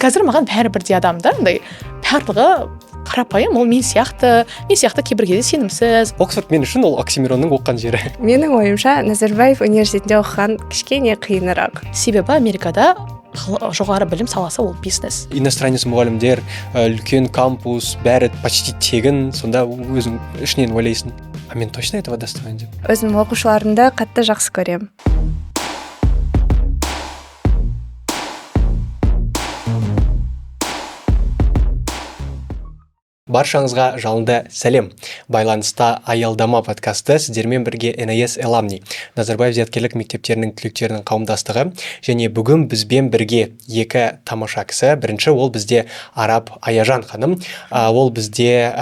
Қазір маған бәрі бірдей адам да, андай барлығы қарапайым, ол мен сияқты, мен сияқты кейбір кезде сенімсіз. Оксфорд мен үшін ол Оксимиронның оқыған жері. Менің ойымша, Назарбаев университетінде оқыған кішкене қиынырақ. Себебі Америкада жоғары білім саласы ол бизнес. Иностранец мұғалімдер, үлкен кампус, бәрі почти тегін. Сонда өзің ішінен ойлайсың: а мен точно этого достоин деп. Өзім оқушыларымды қатты жақсы көремін. Баршаңызға жалынды сәлем. Байланыста аялдама подкасты, сіздермен бірге NAS Alumni, Назарбаев зияткерлік мектептерінің түлектерінің қауымдастығы. Және бүгін бізбен бірге екі тамаша кісі. Бірінші ол бізде Араб Аяжан ханым. Ол бізде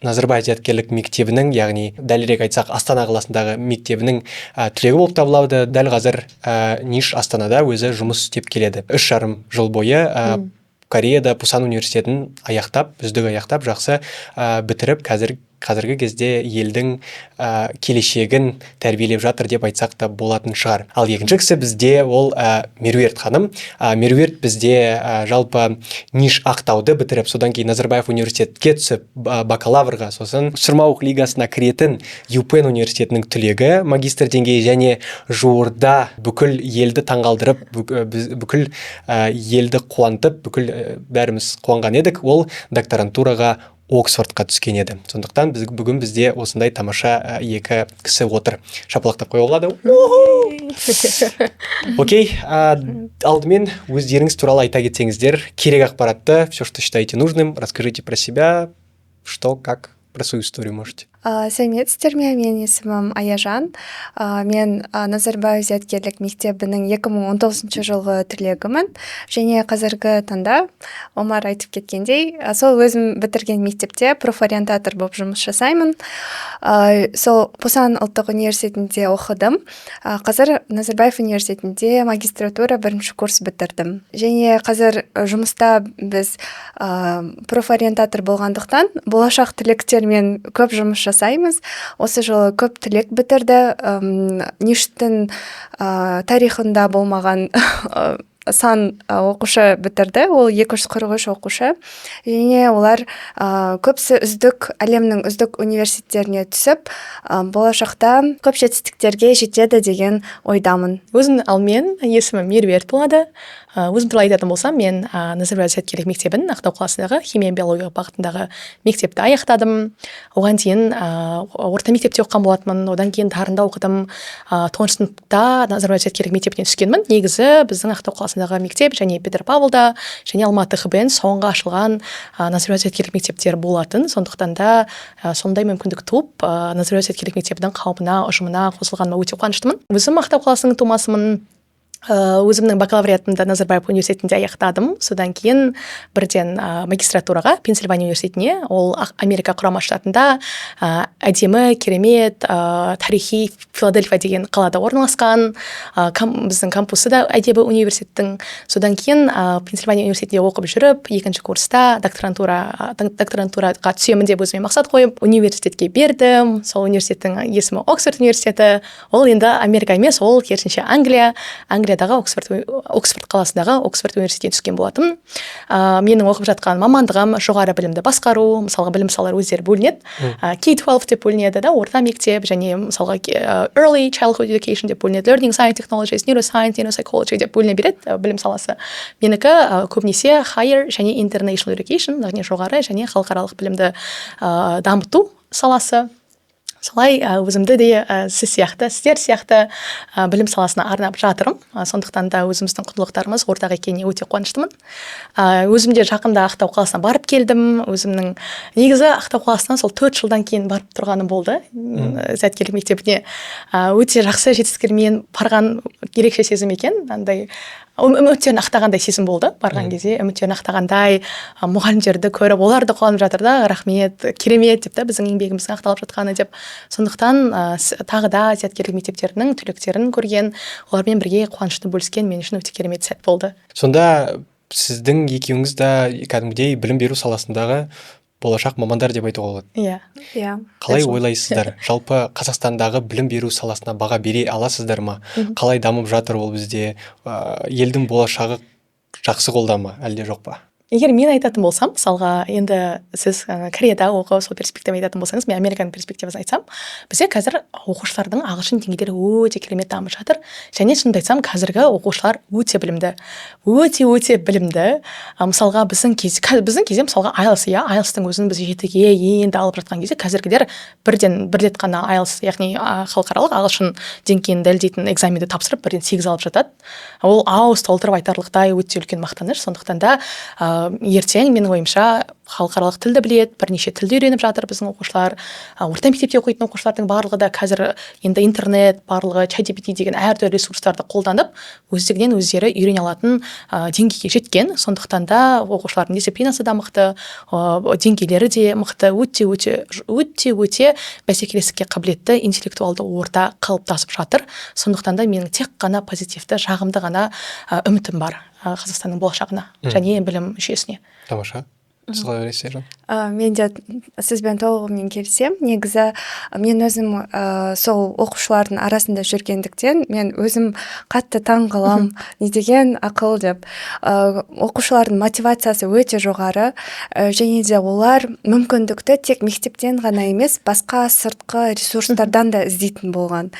Назарбаев зияткерлік мектебінің, яғни дәлірек айтсақ, Астана қаласындағы мектебінің түлегі болып табылады. Дәл қазір НИШ Астанада өзі жұмыс істеп келеді. 3,5 жыл бойы Кореяда Пусан университетін аяқтап, үздік аяқтап, жақсы бітіріп, қазіргі кезде елдің келешегін тәрбиелеп жатыр деп айтсақ та болатын шығар. Ал екінші кісі бізде ол Меруерт ханым. Меруерт бізде жалпы НИШ Ақтауды бітіріп, содан кейін Назарбаев университетке түсіп, бакалаврға, сосын Шырмауық лигасына кіретін ЮПЕН университетінің түлегі, магистр деңгейі, және жуырда бүкіл елді таңғалдырып, бүкіл елді қуантып, бүкіл бәріміз қуанған едік, ол докторантураға Оксфордқа түскен еді. Сондықтан бүгін бізде осындай тамаша екі кісі отыр. Шапалақтап қоюға болады. Окей, алдымен өздеріңіз туралы айта кетсеңіздер, керек ақпаратты, все, что считаете нужным, расскажите про себя, что, как, про свою историю можете. Сәлеметсіздер ме, менің есімім Аяжан. Мен Назарбаев зияткерлік мектебінің 2019 жылғы түлегімін. Және қазіргі таңда, Омар айтып кеткендей, сол өзім бітірген мектепте профориентатор болып жұмыс жасаймын. Сол Пусан ұлттық университетінде оқыдым. Қазір Назарбаев университетінде магистратура бірінші курс бітірдім. Және қазір жұмыста біз профориентатор болғандықтан болашақ түлектермен көп жұмыс жасаймыз. Осы жылы көп түлек бітірді. НИШ-тің тарихында болмаған сан оқушы бітірді. Ол 243 оқушы. Және олар көбісі әлемнің үздік университеттеріне түсіп, болашақта көп жетістіктерге жетеді деген ойдамын. Өзім, ал мен есімім Меруерт болады. Өзім туралы айтатын болсам, мен Назарбаев зияткерлік мектебін, Ақтау қаласындағы химия биология бағытындағы мектепті аяқтадым. Оған дейін орта мектепте оқыған болатынмын, одан кейін Дарында оқыдым. 9-шы сыныпта Назарбаев зияткерлік мектебіне түскенмін. Негізі біздің Ақтау қаласындағы мектеп және Петропавлда және Алматы ХБН соңғы ашылған Назарбаев зияткерлік мектептері болатын. Сондықтан да сондай мүмкіндік туып, Назарбаев зияткерлік мектебінің қауымына, ұжымына қосылғаныма өте қуаныштымын. Өзім Ақтау қаласының тумасымын. Өзімнің бакалавриатымды Назарбаев университетінде аяқтадым. Содан кейін бірден магистратураға Пенсильвания университетіне, ол Америка Құрама Штатында, әдемі, керемет, тарихи Филадельфия деген қалада орналасқан. Біздің кампусы да әдемі университеттің. Содан кейін Пенсильвания университетінде оқып жүріп, екінші курста докторантураға түсемін деп өзіме мақсат қойып, университетке бердім. Сол университеттің есімі Оксфорд университеті. Ол енді Америка емес, ол керісінше Англия. Англиядағы Оксфорд қаласындағы Оксфорд университетіне түскен болатынмын. Менің оқып жатқан мамандығым жоғары білімді басқару. Мысалға, білім салалары өздері бөлінеді. K-12 деп бөлінеді да, орта мектеп, және мысалға, early childhood education деп бөлінеді, learning science technologies, neuroscience, neuropsychology деп бөліне береді, білім саласы. Менікі көбінесе higher және international education, яғни жоғары және халықаралық білімді дамыту саласы. Солай, өзімді де, сіз сияқты, сіздер сияқты, білім саласына арнап жатырмын. Сондықтан да өзіміздің құндылықтарымыз ортақ екеніне өте қуаныштымын. Өзім де жақында Ақтау қаласына барып келдім. Өзімнің негізі Ақтау қаласынан сол 4 жылдан кейін барып тұрғаным болды. Зияткерлік мектебіне. Өте жақсы жетістіктермен барған ерекше сезім екен. Андай үміттерін ақтағандай сезім болды. Барған кезде үміттерін ақтағандай, мұғалімдерді көріп, олар да қуанып жатыр да, рахмет, керемет деп та, біздің еңбегіміздің ақталып жатқаны деп. Сондықтан, тағы да зияткерлік мектептерінің түлектерін көрген, олармен бірге қуанышты бөліскен мен үшін өте керемет сәт болды. Сонда сіздің екеуіңіз де кәдімгідей білім беру саласындағы болашақ мамандар деп айтуға болады. Иә. Иә. Қалай Дәл сол. ойлайсыздар? Жалпы Қазақстандағы білім беру саласына баға бере аласыздар ма? Қалай дамып жатыр ол бізде? Елдің болашағы Жақсы қолда ма, әлде жоқ па? Егер мен айтатын болсам, мысалға, енді сіз Кореяда оқып, сол перспектива айтатын болсаңыз, мен Американың перспективасын айтсам, бізде қазір оқушылардың ағылшын деңгейлері өте керемет дамып жатыр. Және шынымды айтсам, қазіргі оқушылар өте білімді, өте өте білімді. Мысалға, біздің кезде, мысалға, IELTS, иә, IELTS-тың өзін біз 7-ге енді алып жатқан кезде, қазіргілер бірден бір рет қана IELTS, яғни халықаралық ағылшын деңгейін дәлелдейтін экзаменді тапсырып, бірден 8 алып жатады. Ол ауыз толтырып айтарлықтай өте үлкен мақтаныш. Сондықтан да ертең, менің ойымша, халықаралық тілді біледі, бірнеше тілді үйреніп жатыр біздің оқушылар. Орта мектепте оқитын оқушылардың барлығы да қазір енді интернет, барлығы ChatGPT деген әртүрлі ресурстарды қолданып, өздігінен өздері үйрене алатын деңгейге жеткен. Сондықтан да оқушылардың дисциплинасы да мықты, деңгейлері де мықты, өте өте өте өте бәсекелестікке қабілетті интеллектуалды орта қалыптасып жатыр. Сондықтан да менің тек қана позитивті, жағымды ғана үмітім бар Қазақстанның болашағына және білім жүйесіне. Тамаша. Сіз қалай ойлайсыз, Ержан? Мен де сізбен толығымен келісемін. Негізі, мен өзім сол оқушылардың арасында жүргендіктен, мен өзім қатты таң қаламын, не деген ақыл деп. Оқушылардың мотивациясы өте жоғары, және де олар мүмкіндікті тек мектептен ғана емес, басқа сыртқы ресурстардан да іздейтін болған.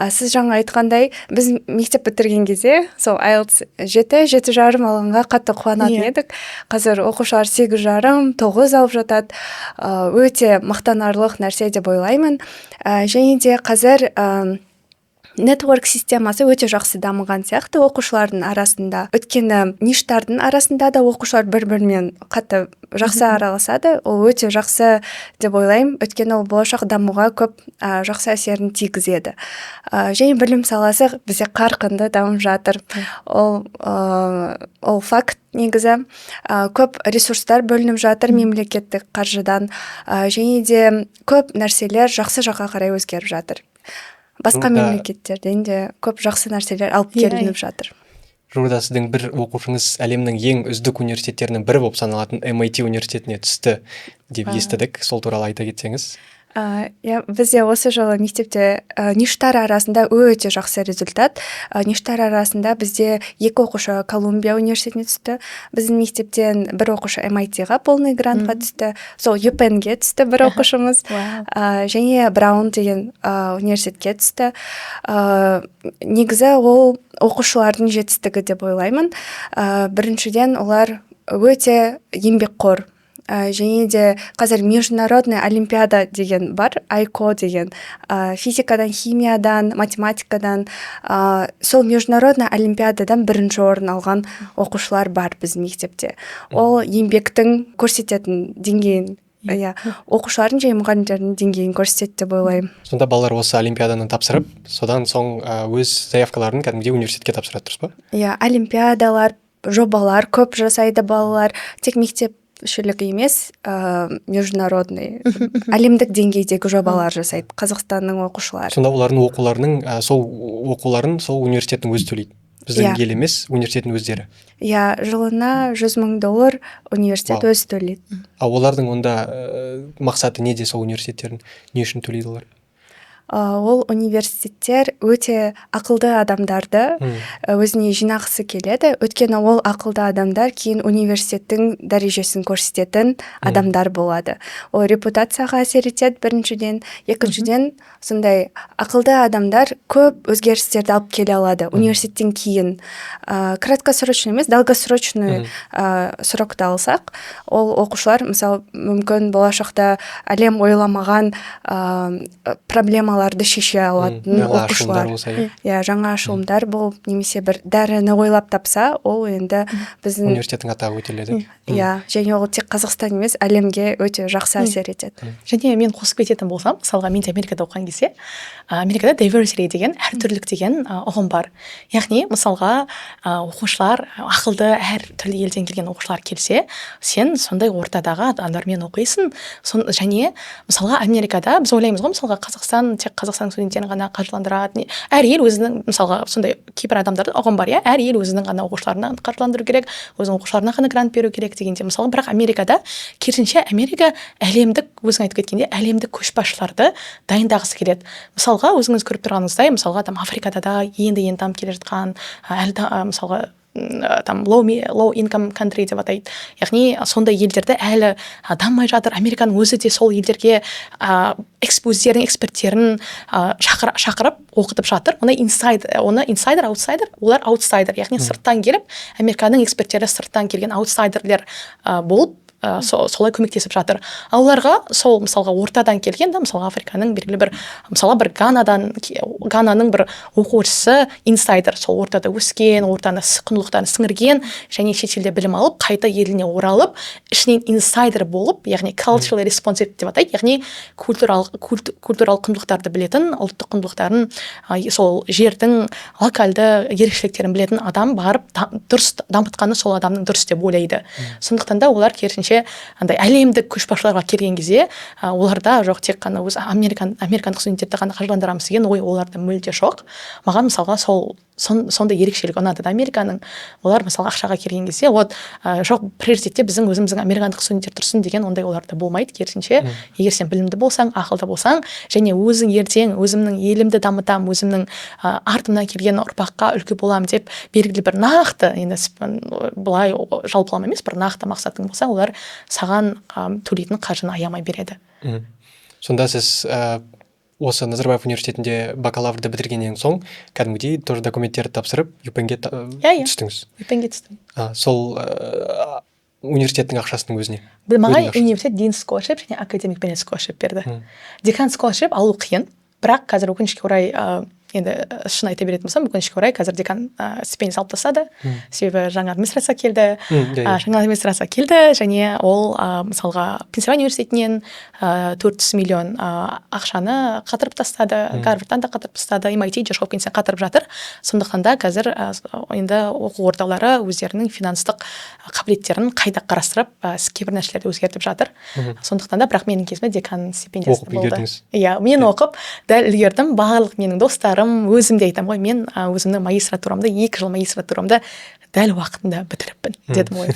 Сіз жаңа айтқандай, біз мектеп бітірген кезде сол IELTS 7, 7,5 алғанға қатты қуанатын едік. Қазір оқушылар 8,5, 9 алып жатады. Өте мақтанарлық нәрсе деп ойлаймын. Және де қазір network системасы өте жақсы дамыған сияқты оқушылардың арасында, өйткені ништардың арасында да оқушылар бір бірімен қатты жақсы араласады. Ол өте жақсы деп ойлаймын, өйткені ол болашақ дамуға көп жақсы әсерін тигізеді. Және білім саласы бізде қарқынды дамып жатыр, ол факт. Негізі, көп ресурстар бөлініп жатыр мемлекеттік қаржыдан, және де көп нәрселер жақсы жаққа қарай өзгеріп жатыр, басқа мемлекеттерден де көп жақсы нәрселер алып келініп жатыр. Жуырда сіздің бір оқушыңыз әлемнің ең үздік университеттерінің бірі болып саналатын MIT университетіне түсті деп естідік. Сол туралы айта кетсеңіз. Иә, бізде осы жылы мектепте ништар арасында өте жақсы результат. Ништар арасында бізде екі оқушы Колумбия университетіне түсті. Біздің мектептен бір оқушы MIT-ға полный грантқа түсті. Сол UPenn-ге түсті бір оқушымыз. Және Браун деген университетке түсті. Негізі ол оқушылардың жетістігі деп ойлаймын. Біріншіден, олар өте еңбекқор. Және де қазір международный олимпиада деген бар, ICO деген, физикадан, химиядан, математикадан, сол международный олимпиададан бірінші орын алған оқушылар бар біздің мектепте. Ол еңбектің көрсететін деңгейін, иә, оқушылардың және мұғалімдердің деңгейін көрсетеді деп ойлаймын. Сонда балалар осы олимпиаданы тапсырып, содан соң өз заявкаларын кәдімгідей университетке тапсырады, дұрыс па? Иә, олимпиадалар, жобалар көп жасайды балалар, тек мектеп ішілік емес, международный, әлемдік деңгейдегі жобалар жасайды Қазақстанның оқушылары. Сонда олардың оқуларының, сол оқуларын сол университеттің өзі төлейді, біздің ел емес, университеттің өздері? Иә, жылына 100 000 доллар университет өзі төлейді. А олардың онда мақсаты неде, сол университеттердің? Не үшін төлейді олар? Ол университеттер өте ақылды адамдарды өзіне жинағысы келеді, өйткені ол ақылды адамдар кейін университеттің дәрежесін көрсететін адамдар болады. Ол репутацияға әсер етеді біріншіден, екіншіден, сондай ақылды адамдар көп өзгерістерді алып келе алады университеттен кейін. Краткосрочный емес, долгосрочный срокты алсақ, ол оқушылар, мысалы, мүмкін, болашақта әлем ойламаған проблемаларды шеше алатын Жаңа оқушылар. ашылымдар болса, иә. Иә, жаңа ашылымдар болып немесе бір дәріні ойлап тапса, ол енді біздің университеттің атағы көтеріледі. Иә, және ол тек Қазақстан емес, әлемге өте жақсы әсер етеді. Және мен қосып кететін болсам, мысалға, мен де Америкада оқыған кезде, Америкада diversity деген, әртүрлілік деген ұғым бар. Яғни, мысалға, оқушылар ақылды, әртүрлі елден келген оқушылар келсе, сен сондай ортадағы адамдармен оқисың. Және мысалға, Америкада біз ойлаймыз ғой, мысалға, Қазақстан тек Қазақстан студенттерін ғана қаржыландырады. Әр ел өзінің, мысалға, сондай кейбір адамдарда ұғым бар, иә, әр ел өзінің ғана оқушыларына қаржыландыру керек, өзінің оқушыларына ғана грант беру керек дегенде, мысалға, бірақ Америкада керісінше, Америка әлемдік, өзің айтып кеткендей, әлемдік көшбасшыларды дайындағысы келеді. Мысалға, өзіңіз көріп тұрғаныңыздай, мысалға, там Африкада да енді енді дамып келе жатқан, әлі мысалға Там low income country деп атайды, яғни сондай елдерді әлі дамымай жатыр. Американың өзі де сол елдерге өздерінің эксперттерін шақырып оқытып жатыр. Оны инсайдер, аутсайдер, олар аутсайдер, яғни сырттан келіп, Американың эксперттері сырттан келген аутсайдерлер болып, солай көмектесіп жатыр. Ал оларға сол, мысалға, ортадан келген да, мысалға, Африканың белгілі бір, мысалы, бір Ганадан, Гананың бір оқушысы инсайдер, сол ортада өскен, ортаны құндылықтарын сіңірген және шетелде білім алып, қайта еліне оралып, ішінен инсайдер болып, яғни culturally responsive деп атайды, яғни культуралық құндылықтарды білетін, ұлттық құндылықтарын, сол жердің локальды ерекшеліктерін білетін адам барып дұрыс дамытқаны сол адамның дұрыс деп ойлайды. Сондықтан да олар керісінше андай әлемдік көшбасшыларға келген кезде, оларда жоқ, тек қана өз американдық студенттерді ғана қаржыландырамыз деген ой оларда мүлде жоқ. Маған, мысалға, сол сондай ерекшелік ұнады да Американың. Олар, мысалы, ақшаға келген кезде, вот, жоқ, приоритетте біздің өзіміздің американдық студенттер тұрсын деген ондай оларда болмайды. Керісінше, егер сен білімді болсаң, ақылды болсаң және өзің ертең өзімнің елімді дамытамын, өзімнің артымнан келген ұрпаққа үлгі боламын деп белгілі бір нақты, енді былай жалпылама емес, бір нақты мақсатың болса, олар саған төлейтін қаржыны аямай береді. Сонда сіз осы Назарбаев университетінде бакалаврды бітіргеннен соң кәдімгідей тоже документтерді тапсырып, UPenn-ге Иә, иә. түстіңіз? UPenn-ге түстім. Сол университеттің ақшасының өзіне? Маған Өзінің ақшасы. университет Dean Scholarship және Academic Bennett Scholarship берді. Декан Scholarship алу қиын, бірақ қазір, өкінішке орай, енді шын айта беретін болсам, өкінішке орай, қазір декан стипендия алып тастады, себебі жаңа администрация келді. Иә, иә. Жаңа администрация келді және ол мысалға, Пенсильвания университетінен 400 миллион ақшаны қатырып тастады, Гарвардтан да қатырып тастады, MIT, Джордж Хопкинстен қатырып жатыр. Сондықтан да қазір енді оқу ордалары өздерінің финанстық қабілеттерін қайта қарастырып, кейбір нәрселерді өзгертіп жатыр. Сондықтан да, бірақ менің кезімде декан стипендиясы Оқып болды. үлгердіңіз. Иә, мен оқып дәл үлгердім. Барлық менің достарым, өзім де айтамын ғой, мен өзімнің магистратурамды, 2 жыл магистратурамды дәл уақытында бітіріппін дедім ғой.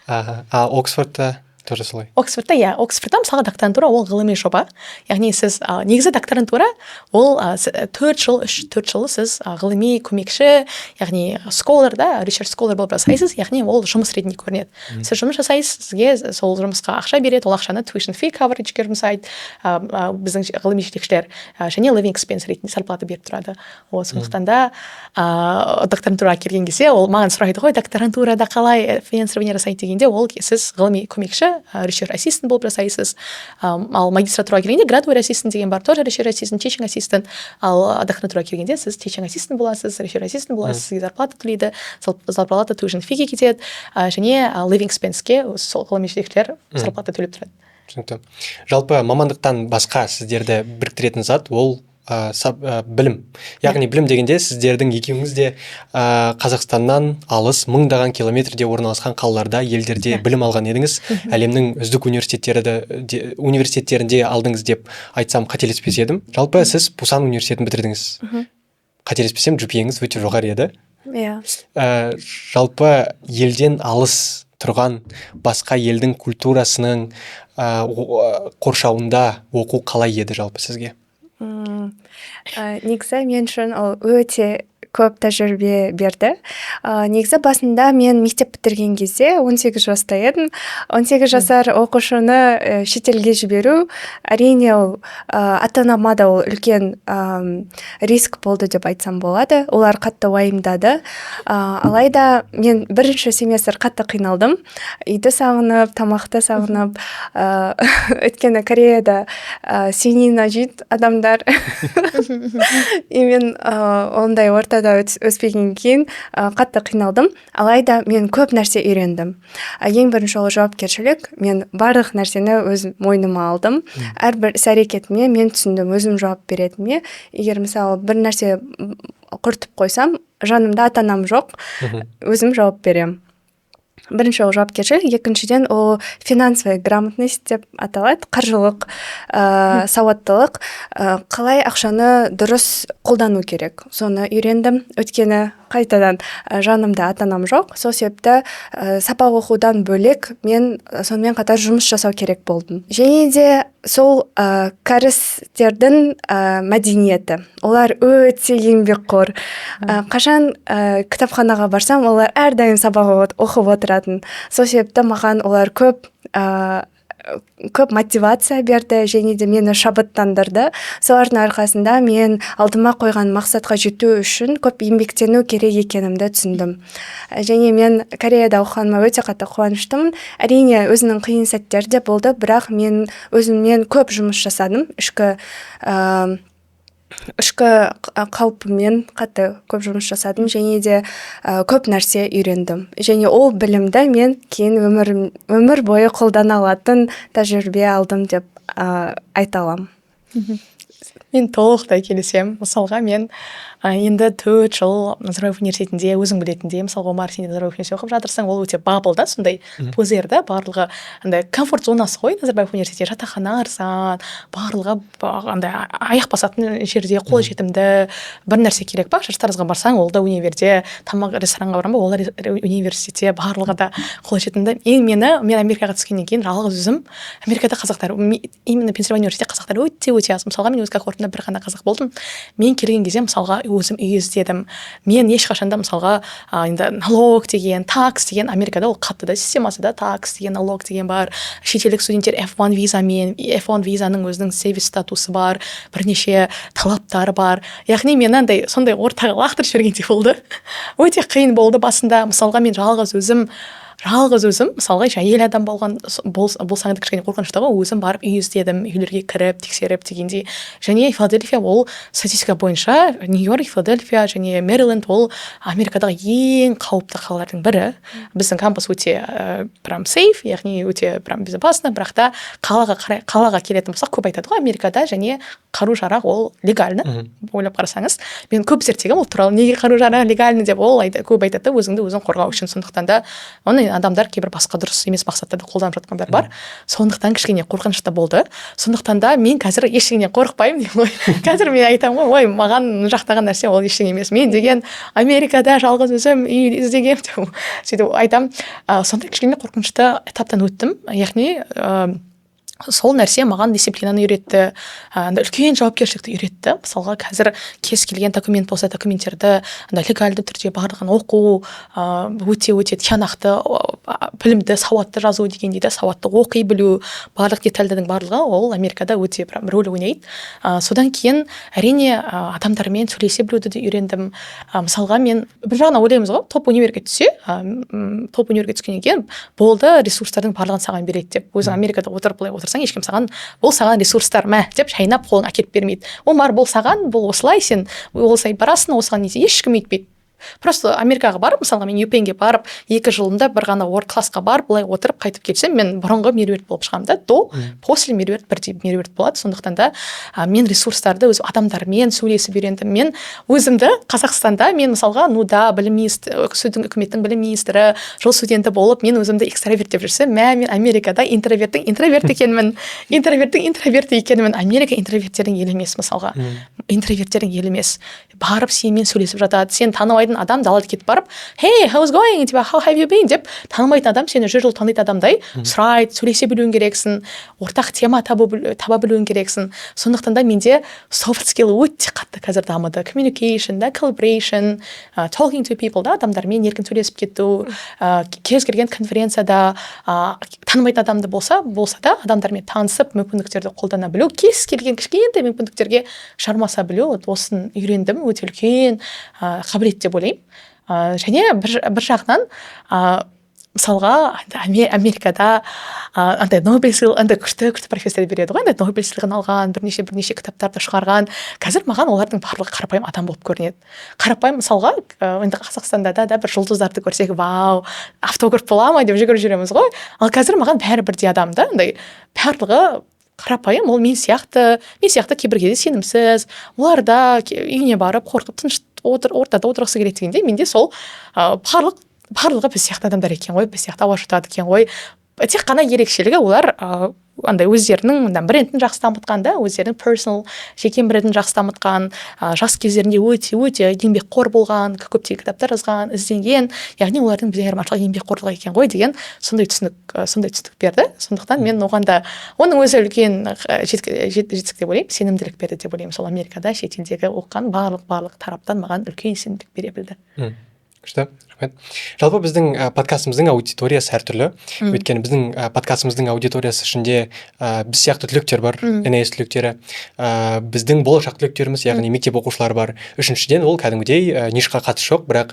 А Оксфордта тоже солай? Оксфордта, иә, Оксфордта, мысалға, докторантура ол ғылыми жоба, яғни сіз негізі докторантура ол 4 жыл, 3-4 жыл сіз ғылыми көмекші, яғни scholar да, research scholar болып жасайсыз, яғни ол жұмыс ретінде көрінеді. Сіз жұмыс жасайсыз, сізге сол жұмысқа ақша береді, ол ақшаны tuition fee coverage-ге жұмсайды біздің ғылыми жетекшілер және living expense ретінде зарплата беріп тұрады. Вот, сондықтан да докторантураға келген кезде ол маған сұрайды ғой, докторантурада қалай финансирование жасайды дегенде, ол сіз ғылыми көмекші, research assistant болып жасайсыз. Ал магистратураға келгенде graduate assistant деген бар, тоже research assistant, teaching assistant. Ал докторантураға келгенде сіз teaching assistant боласыз, research assistant боласыз, сізге зарплата төлейді, сол зарплата tuition fee-ге кетеді және living expense-ке сол ғылыми жетекшілер зарплата төлеп тұрады. Түсінікті. Жалпы мамандықтан басқа сіздерді біріктіретін зат ол білім. Яғни білім дегенде, сіздердің екеуіңіз де Қазақстаннан алыс, мыңдаған километрде орналасқан қалаларда, елдерде білім алған едіңіз. Әлемнің үздік университеттерінде алдыңыз деп айтсам, қателеспес едім. Жалпы сіз Пусан университетін бітірдіңіз, қателеспесем, GPA-ңіз өте жоғары еді. Иә. Жалпы елден алыс тұрған, басқа елдің культурасының қоршауында оқу қалай еді жалпы сізге? Негізі мен үшін ол өте көп тәжірибе берді. Негізі басында мен мектеп бітірген кезде 18 жаста едім. 18 жасар оқушыны шетелге жіберу, әрине, ол ата анама да ол үлкен риск болды деп айтсам болады. Олар қатты уайымдады. Алайда мен бірінші семестр қатты қиналдым, үйді сағынып, тамақты сағынып, өйткені Кореяда свинина жейді адамдар, и мен ондай ортада өспегеннен кейін қатты қиналдым. Алайда мен көп нәрсе үйрендім. Ең бірінші ол жауапкершілік. Мен барлық нәрсені өз мойныма алдым, әрбір іс әрекетіме мен түсіндім өзім жауап беретініме. Егер, мысалы, бір нәрсе құртып қойсам, жанымда ата анам жоқ, өзім жауап беремін. Бірінші ол жауапкершілік, екіншіден ол финансовая грамотность деп аталады, қаржылық сауаттылық, қалай ақшаны дұрыс қолдану керек, соны үйрендім, өйткені Қайтадан жанымда ата анам жоқ, сол себепті сабақ оқудан бөлек мен сонымен қатар жұмыс жасау керек болдым. Және де сол кәрістердің мәдениеті, олар өте еңбекқор. Қашан кітапханаға барсам, олар әрдайым сабақ оқып отыратын. Сол себепті маған олар көп мотивация берді және де мені шабыттандырды. Солардың арқасында мен алдыма қойған мақсатқа жету үшін көп еңбектену керек екенімді түсіндім. Және мен Кореяда оқығаныма өте қатты қуаныштымын. Әрине, өзінің қиын сәттері де болды, бірақ мен өзіммен көп жұмыс жасадым, ішкі қалпыммен қатты көп жұмыс жасадым және де көп нәрсе үйрендім. Және ол білімді мен кейін өмір бойы қолдана алатын тәжірибе алдым деп айта аламын. Мен толықтай келісемін. Мысалға, мен енді 4 жыл Назарбаев университетінде, өзің білетіндей, мысалға, Омар, сен де Назарбаев университетінде оқып жатырсың, ол өте bubble да, сондай пузырь да, барлығы андай комфорт зонасы ғой Назарбаев университеті. Жатақхана арзан, барлығы андай аяқ басатын жерде, қолжетімді. Бір нәрсе керек па, Шаштаразға барсаң, ол да универде, тамақ ресторанға барамын ба, ол да университетте, барлығы да қолжетімді. Ең мен Америкаға түскеннен кейін жалғыз өзім, Америкада қазақтар, именно Пенсильвания университетте қазақтар өте өте аз. Мысалға, мен өз когортымда бір ғана қазақ болдым. Мен келген кезде, мысалға, өзім үй іздедім. Мен ешқашан да, мысалға, енді налог деген, tax деген, Америкада ол қатты да системасы да, tax деген, налог деген бар. Шетелдік студенттер F1 визамен, F1 визаның өзінің SEVIS статусы бар, бірнеше талаптары бар. Яғни мені андай сондай ортаға лақтырып жібергендей болды. Өте қиын болды басында. Мысалға, мен жалғыз өзім, мысалға, әйел адам болған болсаң да, кішкене қорқынышты ғой. Өзім барып үй іздедім, үйлерге кіріп, тексеріп дегендей. Және Филадельфия, ол статистика бойынша Нью Йорк, Филадельфия және Мэриленд, ол Америкадағы ең қауіпті қалалардың бірі. Біздің кампус өте прям safe, яғни өте прям безопасно, бірақ та қалаға қарай, қалаға келетін болсақ, көп айтады ғой Америкада және қару жарақ ол легально. Ойлап қарасаңыз, мен көп зерттегенмін ол туралы, неге қару жарақ легально деп. Ол көп айтады да, өзіңді өзің қорғау үшін. Сондықтан да оны адамдар кейбір басқа дұрыс емес мақсаттарда қолданып жатқандар бар. Сондықтан кішкене қорқынышты болды. Сондықтан да мен қазір ештеңеден қорықпаймын деймін ғой. Қазір мен айтамын ғой: «Ой, маған мына жақтағы нәрсе ол ештеңе емес, мен деген Америкада жалғыз өзім үй іздегенмін», — деп сөйтіп айтамын. Сондай кішкене қорқынышты этаптан өттім. Яғни сол нәрсе маған дисциплинаны үйретті, андай үлкен жауапкершілікті үйретті. Мысалға, қазір кез келген документ болса, документтерді андай легальды түрде барлығын оқу, өте өте тиянақты, білімді, сауатты жазу дегендей да, сауатты оқи білу, барлық детальдардың барлығы ол Америкада өте прям рөл ойнайды. Содан кейін, әрине, адамдармен сөйлесе білуді де үйрендім. Мысалға, мен бір жағынан ойлаймыз ғой, топ универге түссе, топ универге түскеннен кейін болды, ресурстардың барлығын саған береді деп. Өзің Америкада отырып, былай отырсаң, ешкім саған «бұл саған ресурстар, мә» деп шайнап қолыңа әкеліп бермейді. «Омар, бұл саған, бұл осылай, сен осылай барасың, осыған не», ешкім өйтпейді. Просто Америкаға барып, мысалға, мен UPennге барып, 2 жылымда бір ғана work классқа барып, былай отырып қайтып келсем, мен бұрынғы Меруерт болып шығамын да. До, после Меруерт бірдей Меруерт болады. Сондықтан да мен ресурстарды өз адамдармен сөйлесіп үйрендім. Мен өзімді Қазақстанда, мен, мысалға, ну да, білім министр, үкіметтің білім министрі, жыл студенті болып, мен өзімді экстраверт деп жүрсем, мә, мен Америкада интроверттің интроверт екенмін, интроверттің интроверті екенмін. Америка интроверттердің елі емес, мысалға, интроверттердің елі емес. Барып сенімен сөйлесіп жатады. Сен танымайтын адам далада кетіп барып: «Hey, how's going?» типа, «How have you been?» деп, танымайтын адам сені 100 жыл танитын адамдай сұрайды. Сөйлесе білуің керексің, ортақ тема таба білуің керексің. Сондықтан да менде soft skill өте қатты қазір дамыды: communication да, collaboration, talking to people да, адамдармен еркін сөйлесіп кету, кез келген конференцияда танымайтын адамды болса да, адамдармен танысып, мүмкіндіктерді қолдана білу, кез келген кішкентай мүмкіндіктерге жармаса білу, вот осыны үйрендім. Өте үлкен қабілет деп ойлаймын. Және бір жағынан, мысалға, Америкада андай Нобель сыйлығы, андай күшті күшті профессор береді ғой, андай Нобель сыйлығын алған, бірнеше кітаптарды шығарған. Қазір маған олардың барлығы қарапайым адам болып көрінеді. Қарапайым. Мысалға, енді Қазақстанда да бір жұлдыздарды көрсек, «Вау, автограф бола ма?» деп жүгіріп жүреміз ғой. Ал қазір маған бәрі бірдей адам да, андай барлығы қарапайым. Ол мен сияқты кейбір кезде сенімсіз, олар да үйіне барып қорқып, тыныш отыр, ортада отырғысы келеді дегенде, менде сол барлығы біз сияқты адамдар екен ғой, біз сияқты ауа жұтады екен ғой. Тек қана ерекшелігі олар Андай өздерінің мына брендін жақсы дамытқан да, өздерінің personal, жеке брендін жақсы дамытқан, жас кездерінде өте өте еңбекқор болған, көптеген кітаптар жазған, ізденген. Яғни олардың бізден айырмашылығы еңбекқорлық екен ғой деген сондай түсінік берді. Сондықтан мен оған да, оның өзі үлкен жетістік деп ойлаймын, сенімділік берді деп ойлаймын. Сол Америкада, шетелдегі оқыған барлық тараптан маған үлкен сенімділік бере білді. Күшті, рахмет. Жалпы біздің подкастымыздың аудиториясы әртүрлі, өйткені біздің подкастымыздың аудиториясы ішінде біз сияқты түлектер бар, NIS түлектері, біздің болашақ түлектеріміз, яғни мектеп оқушылары бар. Үшіншіден, ол кәдімгідей нишқа қатысы жоқ, бірақ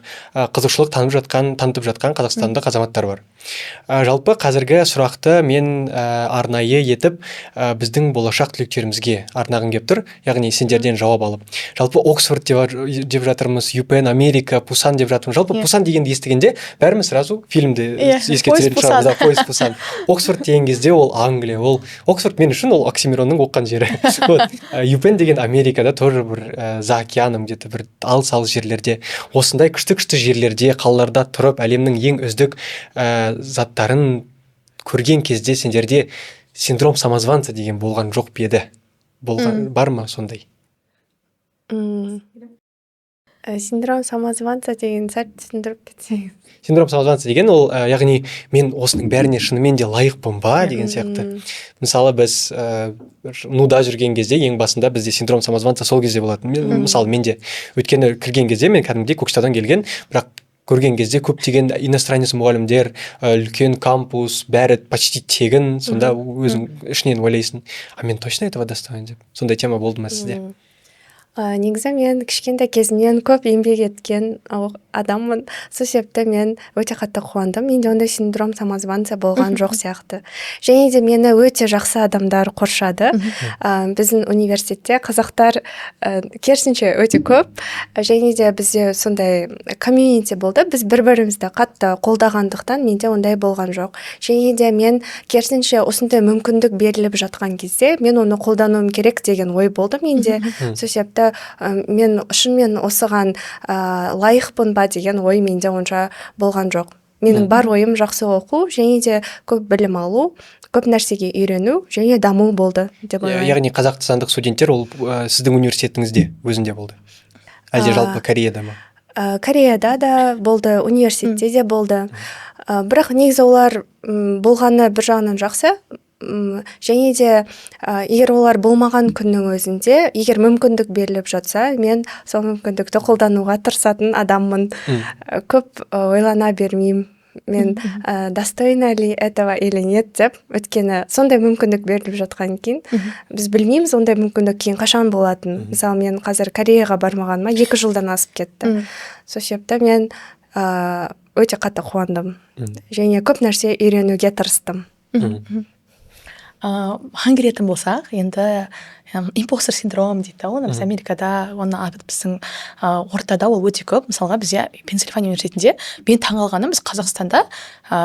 қызығушылық танып жатқан, танытып жатқан қазақстандық азаматтар бар. Жалпы қазіргі сұрақты мен арнайы етіп біздің болашақ түлектерімізге арнағым келіп тұр, яғни сендерден жауап алып. Жалпы Оксфорд деп жатырмыз, UPenn, Америка, Пусан деп жатырмыз. Жалпы Пусан дегенді естігенде бәріміз сразу фильмді еске Поезд түсіретін шығармыз. Пусан. Да, «Поезд Пусан». Оксфорд деген кезде ол Англия, ол Оксфорд мен үшін ол Оксимиронның оқыған жері. Вот. UPenn деген Америкада тоже бір за океаном, где то бір алыс алыс жерлерде. Осындай күшті күшті жерлерде, қалаларда тұрып, әлемнің ең үздік заттарын көрген кезде сендерде синдром самозванца деген болған жоқ па еді? Болған бар ма сондай? Синдром самозванца деген сәл түсіндіріп кетсеңіз. Синдром самозванца деген ол яғни мен осының бәріне шынымен де лайықпын ба деген сияқты. Мысалы, біз НУ-да жүрген кезде ең басында бізде синдром самозванца сол кезде болатын. Мен, мысалы, менде, өйткені кірген кезде мен кәдімгідей Көкшетаудан келген, бірақ көрген кезде көптеген иностранец мұғалімдер, үлкен кампус, бәрі почти тегін, сонда өзің ішінен ойлайсың: «А мен точно этого достоин?» деп. Сондай тема болды ма сізде? Негізі мен кішкентай кезімнен көп еңбек еткен адаммын. Сол себепті мен өте қатты қуандым. Менде ондай синдром самозванца болған жоқ сияқты. Және де мені өте жақсы адамдар қоршады. Біздің университетте қазақтар керісінше өте көп. Және де бізде сондай комьюнити болды. Біз бір бірімізді қатты қолдағандықтан, менде ондай болған жоқ. Және де мен керісінше осындай мүмкіндік беріліп жатқан кезде мен оны қолдануым керек деген ой болды менде. Сол себепті мен шынымен осыған лайықпын ба деген ой менде онша болған жоқ. Менің бар ойым жақсы оқу және де көп білім алу, көп нәрсеге үйрену және даму болды деп ойлаймын. Яғни қазақстандық студенттер ол сіздің университетіңізде өзінде болды әлде жалпы Кореяда ма? Кореяда да болды, университетте де болды. Бірақ негізі олар болғаны бір жағынан жақсы. Және де егер олар болмаған күннің өзінде, егер мүмкіндік беріліп жатса, мен сол мүмкіндікті қолдануға тырысатын адаммын. Көп ойлана бермеймін мен, достойна ли этого или нет деп, өйткені сондай мүмкіндік беріліп жатқан кейін біз білмейміз ондай мүмкіндік кейін қашан болатынын. Мысалы, мен қазір Кореяға бармағаныма 2 жылдан асып кетті. Сол себепті мен өте қатты қуандым және көп нәрсе үйренуге тырыстым. Маған келетін болсақ, енді imposter синдром дейді да оны. Біз Америкада оны, біздің ортада ол өте көп. Мысалға, бізде Пенсильвания университетінде мен таңғалғаным, біз Қазақстанда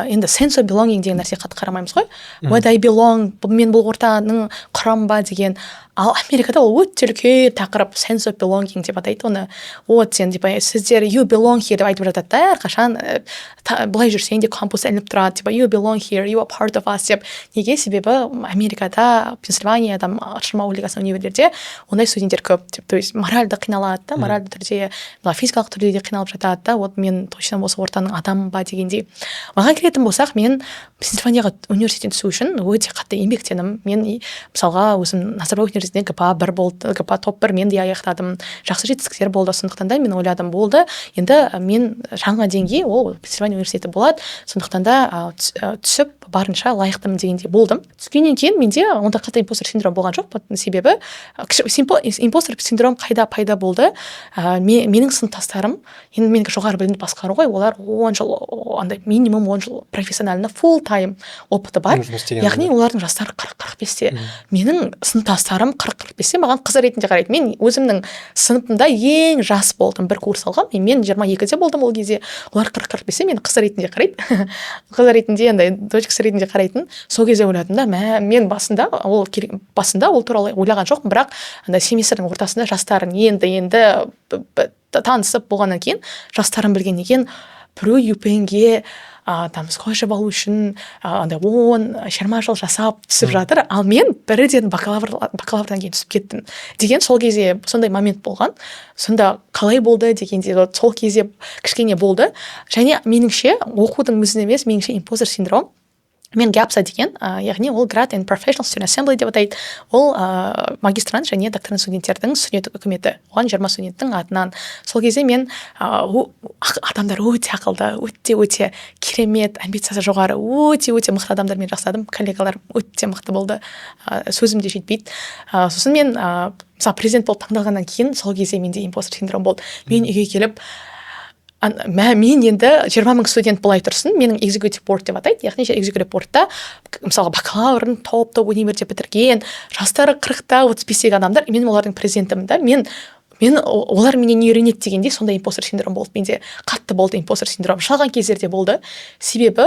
енді sense of belonging деген нәрсеге қатты қарамаймыз ғой, whether I belong, мен бұл ортаның құрамы ба деген. Ал Америкада ол өте үлкен тақырып, sense of belonging деп атайды оны. Вот сен типа сіздер «you belong here» деп айтып жатады да әрқашан. Былай жүрсең де, кампус ілініп тұрады, типа «you belong here, you are part of us» деп. Неге? Себебі Америкада, Пенсильвания, там Шырмау лигасы универлерде ондай студенттер көп деп. То есть моральды қиналады да, моральды түрде, мына физикалық түрде де қиналып жатады да, вот мен точно осы ортаның адамымын ба дегендей. Маған келетін болсақ, мен Пенсильванияға университетіне түсу үшін өте қатты еңбектендім. Мен мысалға өзім Назарбаев университетінде ГПА 1 болды, ГПА топ 1 мен де аяқтадым, жақсы жетістіктер болды. Сондықтан да мен ойладым: болды, енді мен жаңа деңгей ол Пенсильвания университеті болады, сондықтан да түсіп, барынша лайықтымын дегендей болдым. Түскеннен кейін менде ондай қатты imposter синдром болған жоқ. Себебі imposter синдром қайда пайда болды? Менің сыныптастарым, енді менікі жоғары білімді басқару ғой, олар 10 жыл, андай минимум 10 жыл профессионально full time опыты бар. Яғни олардың жастары 40-45-те. Менің сыныптастарым 40-45-те маған қыз ретінде қарайды. Мен өзімнің сыныпымда ең жас болдым, бір курс алғанмын, мен 22-де болдым ол кезде. Олар 40-45-те мені қыз ретінде қарайды, қыз ретінде, андай дочкасы ретінде қарайтын. Сол кезде ойладым да, мә, мен басында ол туралы ойлаған жоқпын, бірақ андай семестрдің ортасында жастарын енді енді танысып болғаннан кейін, жастарын білгеннен кейін, біреу UPenn-ге там scholarship алу үшін андай 10-20 жыл жасап түсіп жатыр, ал мен бірден бакалаврдан кейін түсіп кеттім деген. Сол кезде сондай момент болған. Сонда қалай болды дегенде, вот сол кезде кішкене болды. Және меніңше, оқудың өзін емес, меніңше, imposter синдром мен GAPSA деген, яғни ол Grad and Professional Student Assembly деп атайды, ол магистрант және докторант студенттердің студенттік үкіметі. Оған 20 студенттің атынан. Сол кезде мен адамдар өте ақылды, өте өте керемет, амбициясы жоғары, өте өте мықты адамдармен жасадым. Коллегаларым өте мықты болды, сөзім де жетпейді. Сосын мен мысалы, президент болып таңдалғаннан кейін, сол кезде менде imposter синдром болды. Мен үйге келіп, мен енді 20 000 студент былай тұрсын, менің executive board деп атайды, яғни executive board та, мысалға, бакалаврын топ топ универде бітірген, жастары 40-та, 35-тегі адамдар, мен олардың президентімін да. Мен олар менен не үйренеді дегендей, сондай imposter синдром болды менде, қатты болды. Imposter синдром шалған кездерде болды, себебі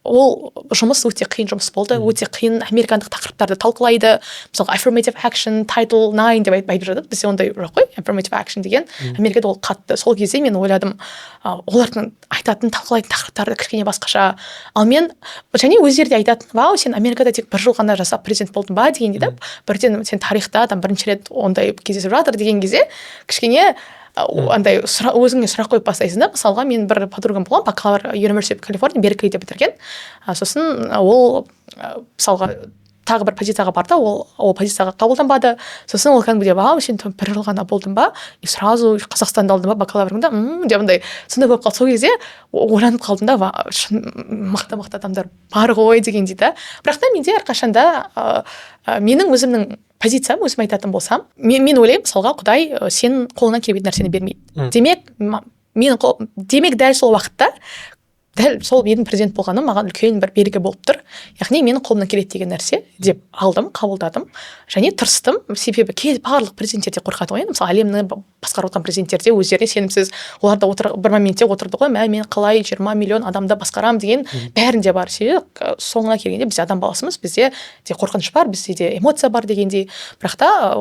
ол жұмыс өте қиын жұмыс болды, өте қиын. Американдық тақырыптарды талқылайды, мысалға, affirmative action, Title IX деп айтып жатады. Бізде ондай жоқ қой, affirmative action деген, Америкада ол қатты. Сол кезде мен ойладым, олардың айтатын, талқылайтын тақырыптары кішкене басқаша, ал мен және өздері де айтатын: «Вау, сен Америкада тек бір жыл ғана жасап, президент болдың ба?» дегенде да, бірден сен тарихта там бірінші рет ондай кездесіп жатыр деген кезде, кішкене андай өзіңе сұрақ қойып бастайсың да. Мысалға, мен бір подругам болған, бакалавр University of California, Берклиде бітірген. Сосын ол мысалға, тағы бір позицияға барды, ол позицияға қабылданбады. Сосын ол кәдімгідей: «Вау, сен бір жыл ғана болдың ба и сразу Қазақстанда алдың ба бакалаврыңды?» Деп андай сондай болып қалды. Сол кезде ойланып қалдым да, шын мықты мықты адамдар бар ғой дегендей да. Бірақ та менде әрқашанда менің өзімнің позициям, өзім айтатын болсам, мен ойлаймын, мысалға, Құдай сенің қолыңнан келмейтін нәрсені бермейді. Демек, демек, дәл сол уақытта, дәл сол менің президент болғаным маған үлкен бір белгі болып тұр, яғни менің қолымнан келеді деген нәрсе деп алдым, қабылдадым және тырыстым. Себебі барлық президенттер де қорқады ғой енді. Мысалы, әлемні басқарып отырған президенттер де өздеріне сенімсіз. Олар да бір моментте отырды ғой, мә, мен қалай 20 миллион адамды басқарамын деген бәрінде бар. Себебі соңына келгенде біз адам баласымыз, бізде де қорқыныш бар, бізде де эмоция бар дегендей. Бірақ та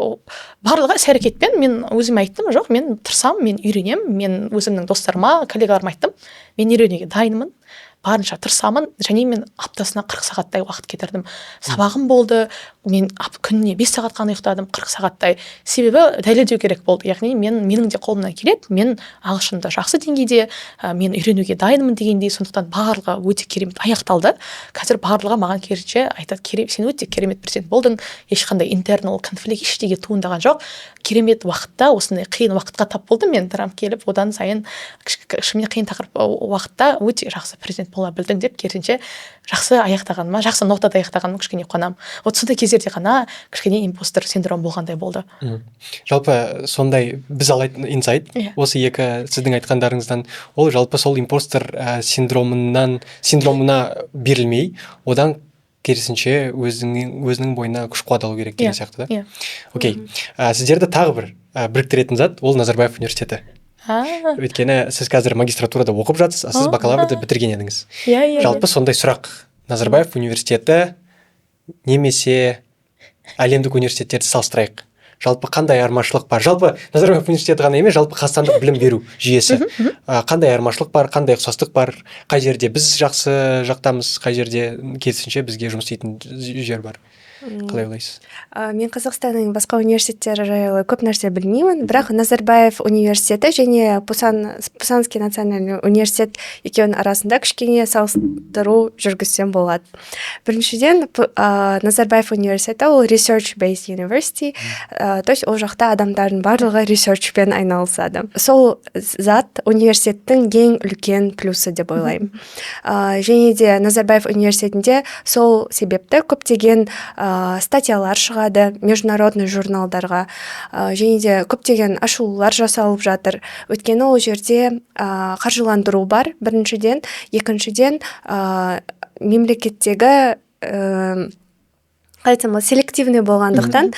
барлығы іс әрекетпен. Мен өзіме айттым: «Жоқ, мен тырысамын, мен үйренемін». Мен өзімнің достарыма, коллегаларыма айттым: «Мен үйренуге дайынмын, барынша тырысамын». Және мен аптасына 40 сағаттай уақыт кетірдім. Сабағым болды, мен күніне 5 сағат қана ұйықтадым, 40 сағаттай. Себебі дәлелдеу керек болды, яғни менің де қолымнан келеді, мен ағылшынды жақсы деңгейде, мен үйренуге дайынмын дегендей. Сондықтан барлығы өте керемет аяқталды. Қазір барлығы маған керісінше айтады: «Сен өте керемет президент болдың, ешқандай internal конфликт, ештеңе туындаған жоқ». Керемет уақытта, осындай қиын уақытқа тап болдым мен. Трамп келіп, одан сайын кішкене қиын тақырып уақытта өте жақсы президент бола білдің деп, керісінше, жақсы аяқтағаныма, жақсы нотада аяқтағаныма кішкене қуанамын. Вот сондай кездерде ғана кішкене imposter синдром болғандай болды. Жалпы, сондай біз алатын инсайт осы екі сіздің айтқандарыңыздан, ол жалпы сол imposter синдромына берілмей, одан керісінше өзінің бойына күш қуат алу керек деген сияқты да. Иә. Окей, сіздерді тағы бір біріктіретін зат ол Назарбаев университеті, өйткені сіз қазір магистратурада оқып жатсыз, а сіз бакалаврды бітірген едіңіз. иә иә Жалпы, сондай сұрақ: Назарбаев университеті немесе әлемдік университеттерді салыстырайық. Жалпы, қандай айырмашылық бар? Жалпы, Назарбаев университеті ғана емес, жалпы қазақстандық білім беру жүйесі. Қандай айырмашылық бар, қандай ұқсастық бар? Қай жерде біз жақсы жақтамыз, қай жерде керісінше бізге жұмыс істейтін жер бар? Қалай ойлайсыз? Мен Қазақстанның басқа университеттері жайлы көп нәрсе білмеймін, бірақ Назарбаев университеті және Пусанский национальный университет екеуінің арасында кішкене салыстыру жүргізсем болады. Біріншіден, Назарбаев университеті ол research based university, то есть ол жақта адамдардың барлығы research пен айналысады. Сол зат университеттің ең үлкен плюсы деп ойлаймын. Және де Назарбаев университетінде сол себепті көптеген статьялар шығады международный журналдарға, және де көптеген ашылулар жасалып жатыр, өйткені ол жерде қаржыландыру бар біріншіден, екіншіден, мемлекеттегі, қалай айтсам болады, селективный болғандықтан,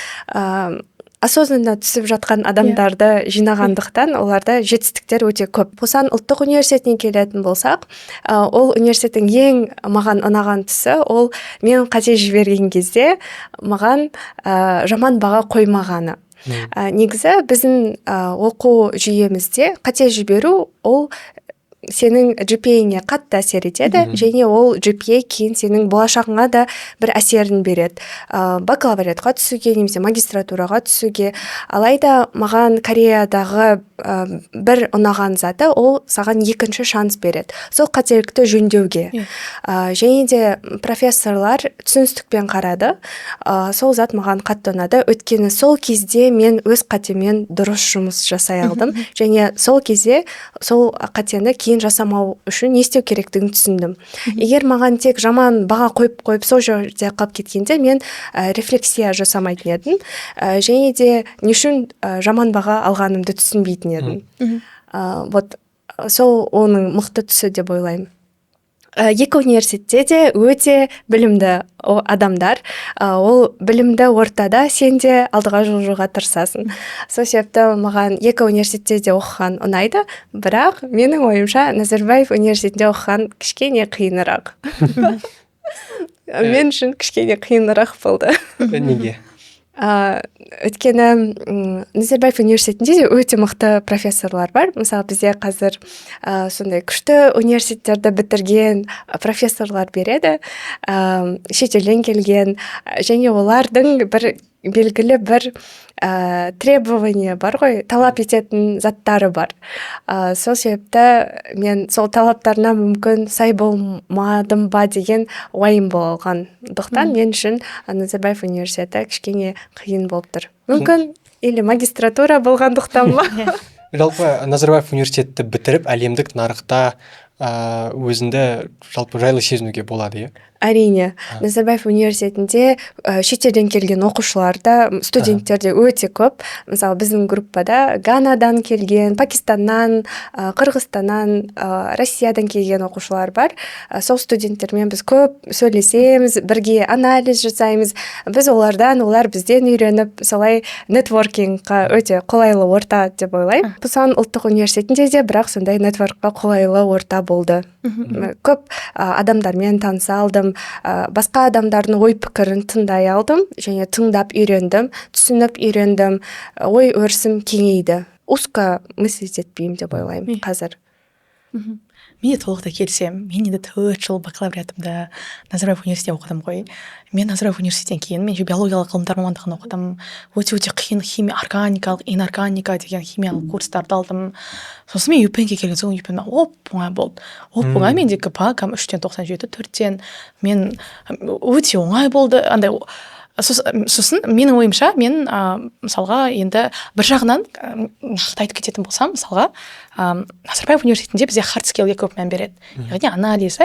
осознанно түсіп жатқан адамдарды жинағандықтан, оларда жетістіктер өте көп. Пусан ұлттық университетіне келетін болсақ, ол университеттің ең маған ұнаған тұсы ол мен қате жіберген кезде маған жаман баға қоймағаны. Негізі біздің оқу жүйемізде қате жіберу ол Сенің GPA-ңе қатты әсер етеді және ол GPA кейін сенің болашағыңа да бір әсерін береді, бакалавриатқа түсуге немесе магистратураға түсуге. Алайда маған Кореядағы бір ұнаған заты: ол саған екінші шанс береді сол қателікті жөндеуге. Және де профессорлар түсіністікпен қарады. Сол зат маған қатты ұнады, өйткені сол кезде мен өз қатеммен дұрыс жұмыс жасай алдым және сол кезде сол қатені кейін жасамау үшін не істеу керектігін түсіндім. Егер маған тек жаман баға қойып қойып, сол жерде қалып кеткенде, мен рефлексия жасамайтын едім және де не үшін жаман баға алғанымды түсінбейтін едім. Вот сол оның мықты тұсы деп ойлаймын. Екі университетте де өте білімді адамдар. Ол білімді ортада сен де алдыға жылжуға тырысасың. Сол себепті маған екі университетте де оқыған ұнайды, бірақ менің ойымша, Назарбаев университетінде оқыған кішкене қиынырақ, мен үшін кішкене қиынырақ болды. Неге? Өйткені Назарбаев университетінде де өте мықты профессорлар бар. Мысалы, бізде қазір сондай күшті университеттерді бітірген профессорлар береді, шетелден келген, және олардың бір белгілі бір требование бар ғой, талап ететін заттары бар. Сол себепті мен сол талаптарына мүмкін сай болмадым ба деген уайым болғандықтан, мен үшін Назарбаев университеті кішкене қиын болып тұр. Мүмкін, или магистратура болғандықтан ба. Жалпы, Назарбаев университетті бітіріп, әлемдік нарықта өзіңді жалпы жайлы сезінуге болады, иә? Әрине. Назарбаев университетінде шетелден келген оқушылар да, студенттер де өте көп. Мысалы, біздің группада Ганадан келген, Пакистаннан, Қырғызстаннан, Россиядан келген оқушылар бар. Сол студенттермен біз көп сөйлесеміз, бірге анализ жасаймыз. Біз олардан, олар бізден үйреніп, солай нетворкингқа өте қолайлы орта деп ойлаймын. Пусан ұлттық университетінде де, бірақ, сондай нетворкқа қолайлы орта болды. Көп адамдармен таныса алдым, басқа адамдардың ой пікірін тыңдай алдым және тыңдап үйрендім, түсініп үйрендім, ой өрісім кеңейді. Узко мыслить етпеймін деп ойлаймын қазір. Мен де толықтай келісемін. Мен енді 4 жыл бакалавриатымды Назарбаев университетінде оқыдым ғой. Мен Назарбаев университеттен кейін мен биологиялық ғылымдар мамандығын оқыдым. Өте, өте қиын химия, органикалық, инорганика деген химиялық курстарды алдым. Сосын мен ЮПЕНге келген соң, ЮПЕН оп оңай болды, оп оңай. Менде ГПА кәдімгі 3,97, 4-тен. Мен өте оңай болды андай. Сосын менің ойымша, мен мысалға, енді бір жағынан нақты айтып кететін болсам, мысалға, Назарбаев университетінде бізде hard skill ге көп мән береді, яғни анализ,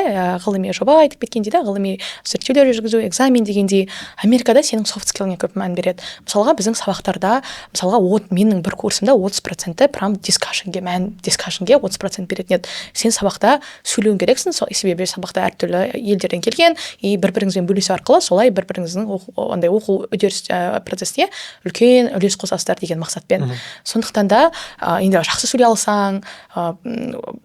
ғылыми жоба айтып кеткендей да, ғылыми зерттеулер жүргізу, экзамен дегендей. Америкада сенің soft skill іңе көп мән береді. Мысалға, біздің сабақтарда, мысалға, от менің бір курсымда 30%-і прям discussion ге мән, discussion ге 30% беретін еді. Сен сабақта сөйлеуің керексің, сол себебі сабақта әртүрлі елдерден келген, и бір біріңізбен бөлісу арқылы солай бір біріңіздің андай оқу үдеріс процесіне үлкен үлес қосасыздар деген мақсатпен. Сондықтан да енді жақсы сөйлей алсаң,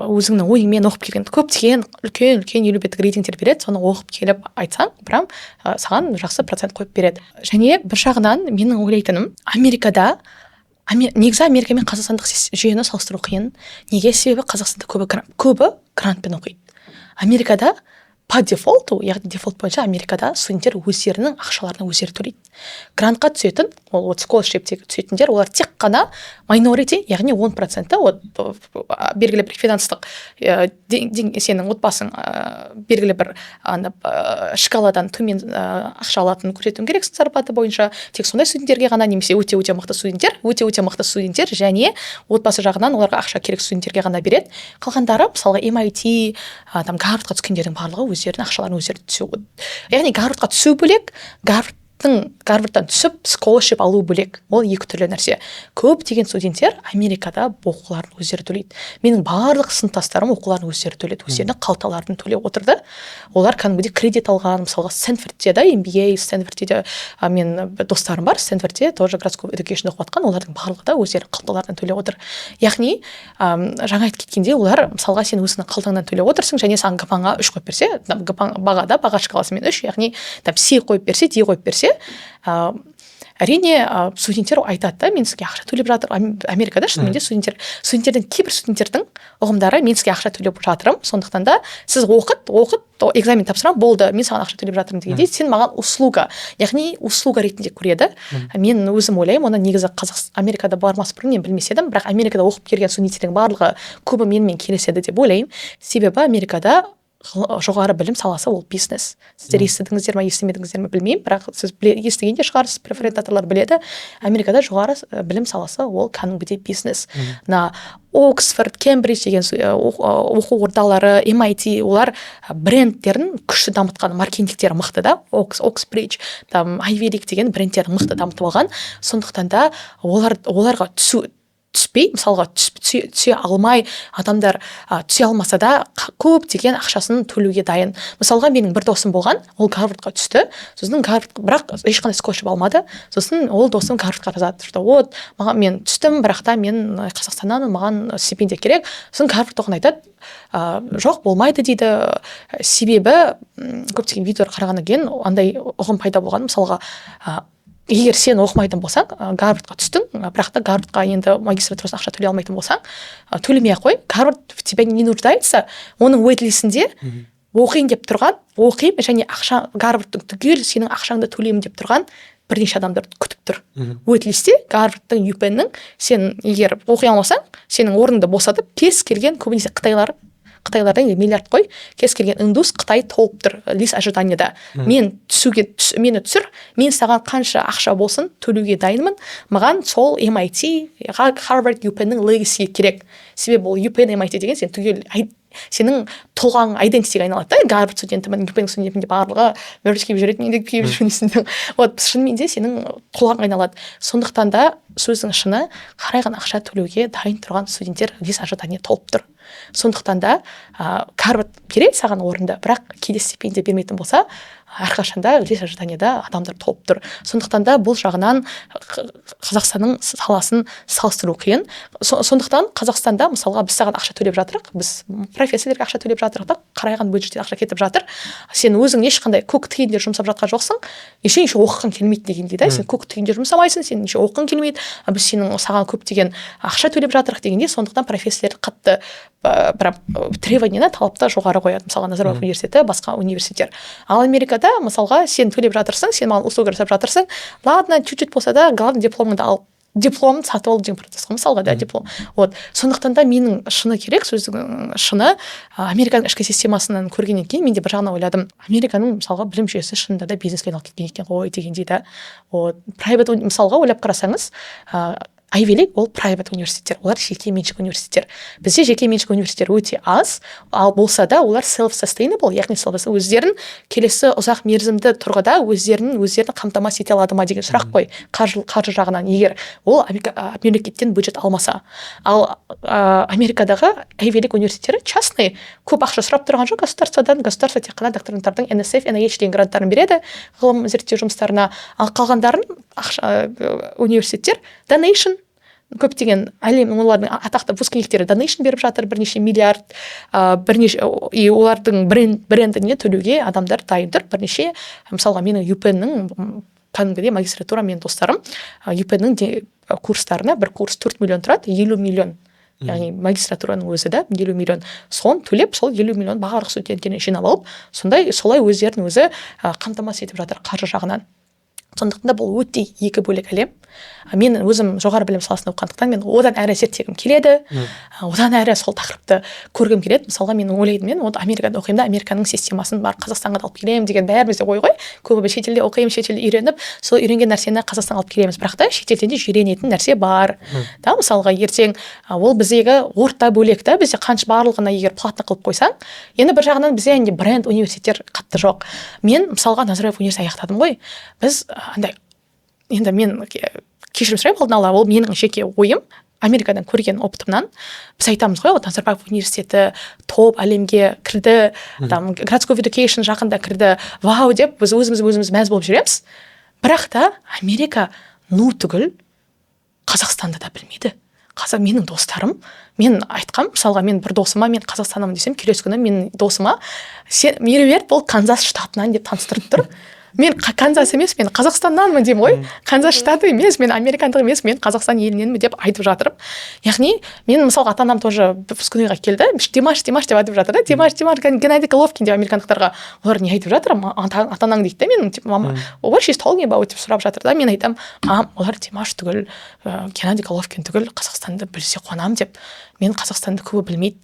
өзіңнің ойыңмен оқып келген, көптеген үлкен үлкен 50 беттік рейтингтер береді, соны оқып келіп айтсаң, прям саған жақсы процент қойып береді. Және бір жағынан менің ойлайтыным, Америкада, негізі Америка мен қазақстандық жүйені салыстыру қиын. Неге? Себебі Қазақстанда көбі грантпен оқиды. Америкада по дефолту, яғни дефолт бойынша, Америкада студенттер өздерінің ақшаларына өздері төлейді. Грантқа түсетін, ол вот scholarship түсетіндер, олар тек қана minority, яғни 10%-і, вот белгілі бір финанстық сенің отбасың белгілі бір ана шкаладан төмен ақша алатынын көрсетуің керексің зарплата бойынша. Тек сондай студенттерге ғана немесе өте, өте мықты студенттер, өте, өте мықты студенттер және отбасы жағынан оларға ақша керек студенттерге ғана береді. Қалғандары, мысалға, MIT, там Гарвардқа түскендердің барлығы өздерінің ақшаларын өздері түсу, яғни Гарвардқа түсу бөлек, Гарвардтан түсіп scholarship алу бөлек, ол екі түрлі нәрсе. Көптеген студенттер Америкада оқуларын өздері төлейді. Менің барлық сыныптастарым оқуларын өздері төледі, өздерінің қалталарын төлеп отырды. Олар кәдімгідей кредит алған. Мысалға, Стэнфордте да MBA, Стэнфордте де мен достарым бар, Стэнфордте тоже grad school education оқып жатқан, олардың барлығы да өздерінің қалталарынан төлеп отыр. Яғни жаңа айтып кеткендей, олар, мысалға, сен өзіңнің қалтаңнан төлеп отырсың және саған ГПА үш қойып берсе, там ГПА бағада, баға шкаласымен үш, яғни там С қойып берсе, Д қойып берсе, Әрине, студенттер айтады да: «Мен сізге ақша төлеп жатыр». Америкада шынымен де студенттердің, кейбір студенттердің ұғымдары: «Мен сізге ақша төлеп жатырмын, сондықтан да сіз оқыт, оқыт, экзамен тапсырамын, болды, мен саған ақша төлеп жатырмын» дегенде, сен маған услуга, яғни услуга ретінде көреді. Мен өзім ойлаймын, оны негізі Америкада бармас бұрын мен білмес едім, бірақ Америкада оқып келген студенттердің барлығы, көбі менімен келіседі деп ойлаймын. Себебі Америкада жоғары білім саласы ол бизнес. Сіздер естідіңіздер ма, естімедіңіздер ме, білмеймін, бірақ сіз естіген де шығарсыз, преферентаторлар біледі. Америкада жоғары білім саласы ол кәдімгідей бизнес. Мына Оксфорд, Кембридж деген оқу ордалары, MIT, олар брендтерін күшті дамытқан, маркетингтері мықты да. Оксбридж, там Ivy League деген брендтерін мықты дамытып алған. Сондықтан да оларға түсу, түспей, мысалға, түсе алмай адамдар, түсе алмаса да, көптеген ақшасын төлеуге дайын. Мысалға, менің бір досым болған, ол Гарвардқа түсті, сосын Гарвард, бірақ ешқандай scholarship алмады. Сосын ол досым Гарвардқа жазады, что вот маған, мен түстім, бірақ та мен Қазақстаннан, маған стипендия керек. Сосын Гарвард оған айтады: «Жоқ, болмайды», – дейді. Себебі көптеген видеолар қарағаннан кейін андай ұғым пайда болған: мысалға, егер сен оқымайтын болсаң, Гарвардқа түстің, бірақ та Гарвардқа енді магистратурасын ақша төлей алмайтын болсаң, төлемей ақ қой, Гарвард в тебя не нуждается. Оның waitlist-інде оқиын деп тұрған, оқимын және ақша, Гарвардтың түгел сенің ақшаңды төлеймін деп тұрған бірнеше адамдар күтіп тұр waitlist-те Гарвардтың, UPenn-нің. Сен егер оқи алмасаң, сенің орныңды босатып, кез келген, көбінесе қытайлар, қытайларда енді миллиард қой, кез келген индус, қытай толып тұр лист ожиданияда: «Мен түсуге мені түсір, мен саған қанша ақша болсын төлеуге дайынмын, маған сол MIT, Harvard, UPenn-нің legacy керек». Себебі ол UPenn, MIT деген сен түгел сенің тұлғаң, identity-ге айналады да. Гарвард студентімін, UPenn студентімін деп барлығы мерч киіп жүреді, мен де киіп жүрмін. Вот шынымен де сенің тұлғаңа айналады. Сондықтан да, сөздің шыны, қарайған ақша төлеуге дайын тұрған студенттер лист ожидания толып тұр. Сондықтан да Гарвард береді саған орынды, бірақ кейде стипендия бермейтін болса, әрқашанда лист ожиданияда адамдар толып тұр. Сондықтан да бұл жағынан Қазақстанның саласын салыстыру қиын. Сондықтан Қазақстанда, мысалға, біз саған ақша төлеп жатырық, біз профессорлерге ақша төлеп жатырық та, қарайған бюджеттен ақша кетіп жатыр, сен өзің ешқандай көк тиын жұмсап жатқан жоқсың, и сен еще оқығың келмейді дегендей да. Сен көк тиын жұмсамайсың, сен еще оқығың келмейді, а біз саған көптеген ақша төлеп жатырық дегендей. Сондықтан профессорлер қатты прям требование, талапты жоғары қояды, мысалға, Назарбаев университеті, басқа университеттер. Ал Америкада, мысалға, сен төлеп жатырсың, сен маған услуга жасап жатырсың, ладно, чуть чуть болса да, главное дипломыңды ал, диплом сатып алу деген процесс қой, мысалға да, диплом. Вот сондықтан да менің, шыны керек, сөздің шыны, Американың ішкі системасынан көргеннен кейін мен де бір жағынан ойладым: Американың, мысалға, білім жүйесі шынында да бизнеске айналып кеткен екен ғой дегендей да. Вот private, мысалға, ойлап қарасаңыз, Ivy League ол private университеттер, олар жеке меншік университеттер. Бізде жеке меншік университеттер өте аз, ал болса да, олар self sustainable, яғни self өздерін келесі ұзақ мерзімді тұрғыда өздерін қамтамасыз ете алады ма деген сұрақ қой қаржы жағынан, егер ол мемлекеттен бюджет алмаса. Ал Америкадағы Ivy League университеттері частный, көп ақша сұрап тұрған жоқ государстводан. Государство тек қана докторанттардың NSF, NIH деген гранттарын береді ғылым зерттеу жұмыстарына, ал қалғандарын ақша университеттер donation, көптеген әлем, олардың атақты выпускниктері donation беріп жатыр бірнеше миллиард, бірнеше, и олардың брендіне төлеуге адамдар дайын тұр бірнеше. Мысалға, менің UPenn-нің кәдімгідей магистратура, менің достарым UPenn-нің курстарына, бір курс 4 миллион тұрады, 50 миллион, яғни магистратураның өзі да 50 миллион. Соны төлеп, сол 50 миллион барлық студенттерден жинап алып, сондай солай өздерін өзі қамтамасыз етіп жатыр қаржы жағынан. Сондықтан да бұл өте екі бөлек әлем. Мен өзім жоғары білім саласында оқығандықтан, мен одан әрі зерттегім келеді, одан әрі сол тақырыпты көргім келеді. Мысалға, мен ойлайтынмын, мен вот Америкада оқимын да, Американың системасын барып Қазақстанға да алып келемін деген бәрімізде ой ғой. Көбі шетелде оқимын, шетелде үйреніп, сол үйренген нәрсені Қазақстанға алып келеміз. Бірақ та шетелден де үйренетін нәрсе бар да. Мысалға, ертең ол біздегі орта бөлек та, бізде қанша барлығына егер платно қылып қойсаң, енді бір жағынан бізде енді бренд университеттер қатты жоқ. Мен, мысалға, Назарбаев университетін аяқтадым ғой. Біз андай, енді мен кешірім сұраймын алдын ала, ол менің жеке ойым, Америкадан көрген опытымнан. Біз айтамыз ғой, вот Назарбаев университеті топ әлемге кірді, там Grad School of Education жақында кірді, вау деп біз өзіміз өзіміз мәз болып жүреміз. Бірақ та Америка ну түгіл, Қазақстанды да білмейді. Қазір менің достарым, мен айтқам, мысалға, мен бір досыма мен қазақстаннанмын десем, келесі күні менің досыма: «Сен, Меруерт, бұл Канзас штатынан», – деп таныстырып тұр. Мен Канзас емес, мен Қазақстаннанмын деймін ғой. Канзас штаты емес, мен американдық емес, мен Қазақстан еліненмін деп айтып жатырмын. Яғни мен, мысалға, ата анам тоже выпускнойға келді. «Димаш, Димаш» деп айтып жатыр да, «Димаш, Димаш, Геннадий Головкин» деп американдықтарға. Олар не айтып жатыр ата анаң дейді да менің, типа, «Мама, what she's talking about?» деп сұрап жатыр да. Мен айтамын: «Мам, олар Димаш түгіл, Геннадий Головкин түгіл, Қазақстанды білсе, қуанамын», – деп. Мен Қазақстанды көбі білмейді.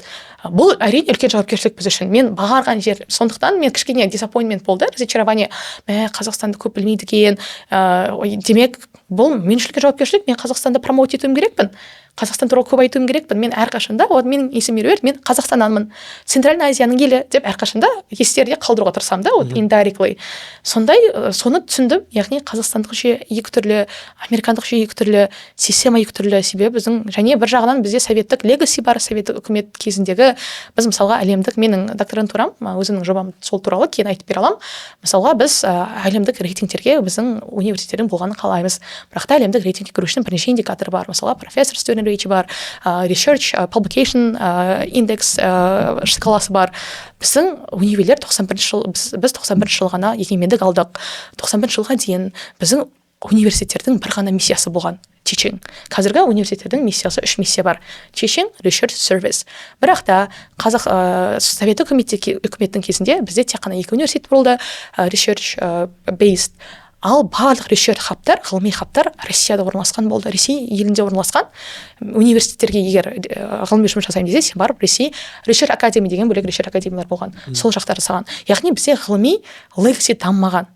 Бұл, әрине, үлкен жауапкершілік біз үшін. Мен барған жер, сондықтан мен кішкене disappointment болды, разочарование: мә, Қазақстанды көп білмейді екен. Демек, бұл мен үшін үлкен жауапкершілік. Мен Қазақстанды promote етуім керекпін, Қазақстан туралы көп айтуым керекпін. Мен әрқашанда, вот, менің есімім Меруерт, мен Қазақстаннанмын, Центральный Азияның елі деп әрқашанда естерде қалдыруға тырысамын да. Вот, indirectly сондай, соны түсіндім. Яғни қазақстандық жүйе екі түрлі, американдық жүйе екі түрлі, система екі түрлі. Себебі біздің, және бір жағынан бізде советтік legacy бар, советтік үкімет кезіндегі. Біз, мысалға, әлемдік, менің докторантурам, өзімнің жобам сол туралы, кейін айтып бере аламын. Мысалға, біз әлемдік рейтингтерге біздің университеттердің болғанын қалаймыз. Бірақ та әлемдік рейтингке кіру үшін бірнеше индикатор бар. Мысалға, professor student ratio бар, research publication индекс шкаласы бар. Біздің универлер 91 жыл, біз 91 жыл ғана егемендік алдық. 91 жылға дейін біздің университеттердің бір ғана миссиясы болған – teaching. Қазіргі университеттердің миссиясы, үш миссия бар: teaching, research, service. Бірақ та қазақ советтік үкіметтің кезінде бізде тек қана екі университет болды research based, ал барлық research хабтар, ғылыми хабтар Россияда орналасқан болды, Ресей елінде орналасқан. Университеттерге егер ғылыми жұмыс жасаймын десе, сен барып Ресей Research Academy деген бөлек research академиялар болған, сол жақта жасаған. Яғни бізде ғылыми legacy дамымаған.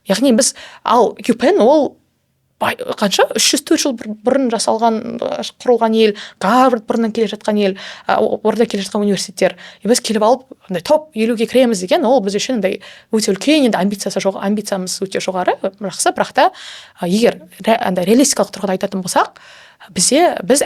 Яғни біз, ал UPenn ол қанша, 304 жыл бұрын жасалған, құрылған ел, Гарвард бұрыннан келе жатқан ел, орда келе жатқан университеттер. И біз келіп алып, андай топ 50-ге кіреміз деген, ол біз үшін андай өте үлкен енді амбициясы жоқ. Амбициямыз өте жоғары, жақсы, бірақ та егер андай реалистикалық тұрғыда айтатын болсақ, біз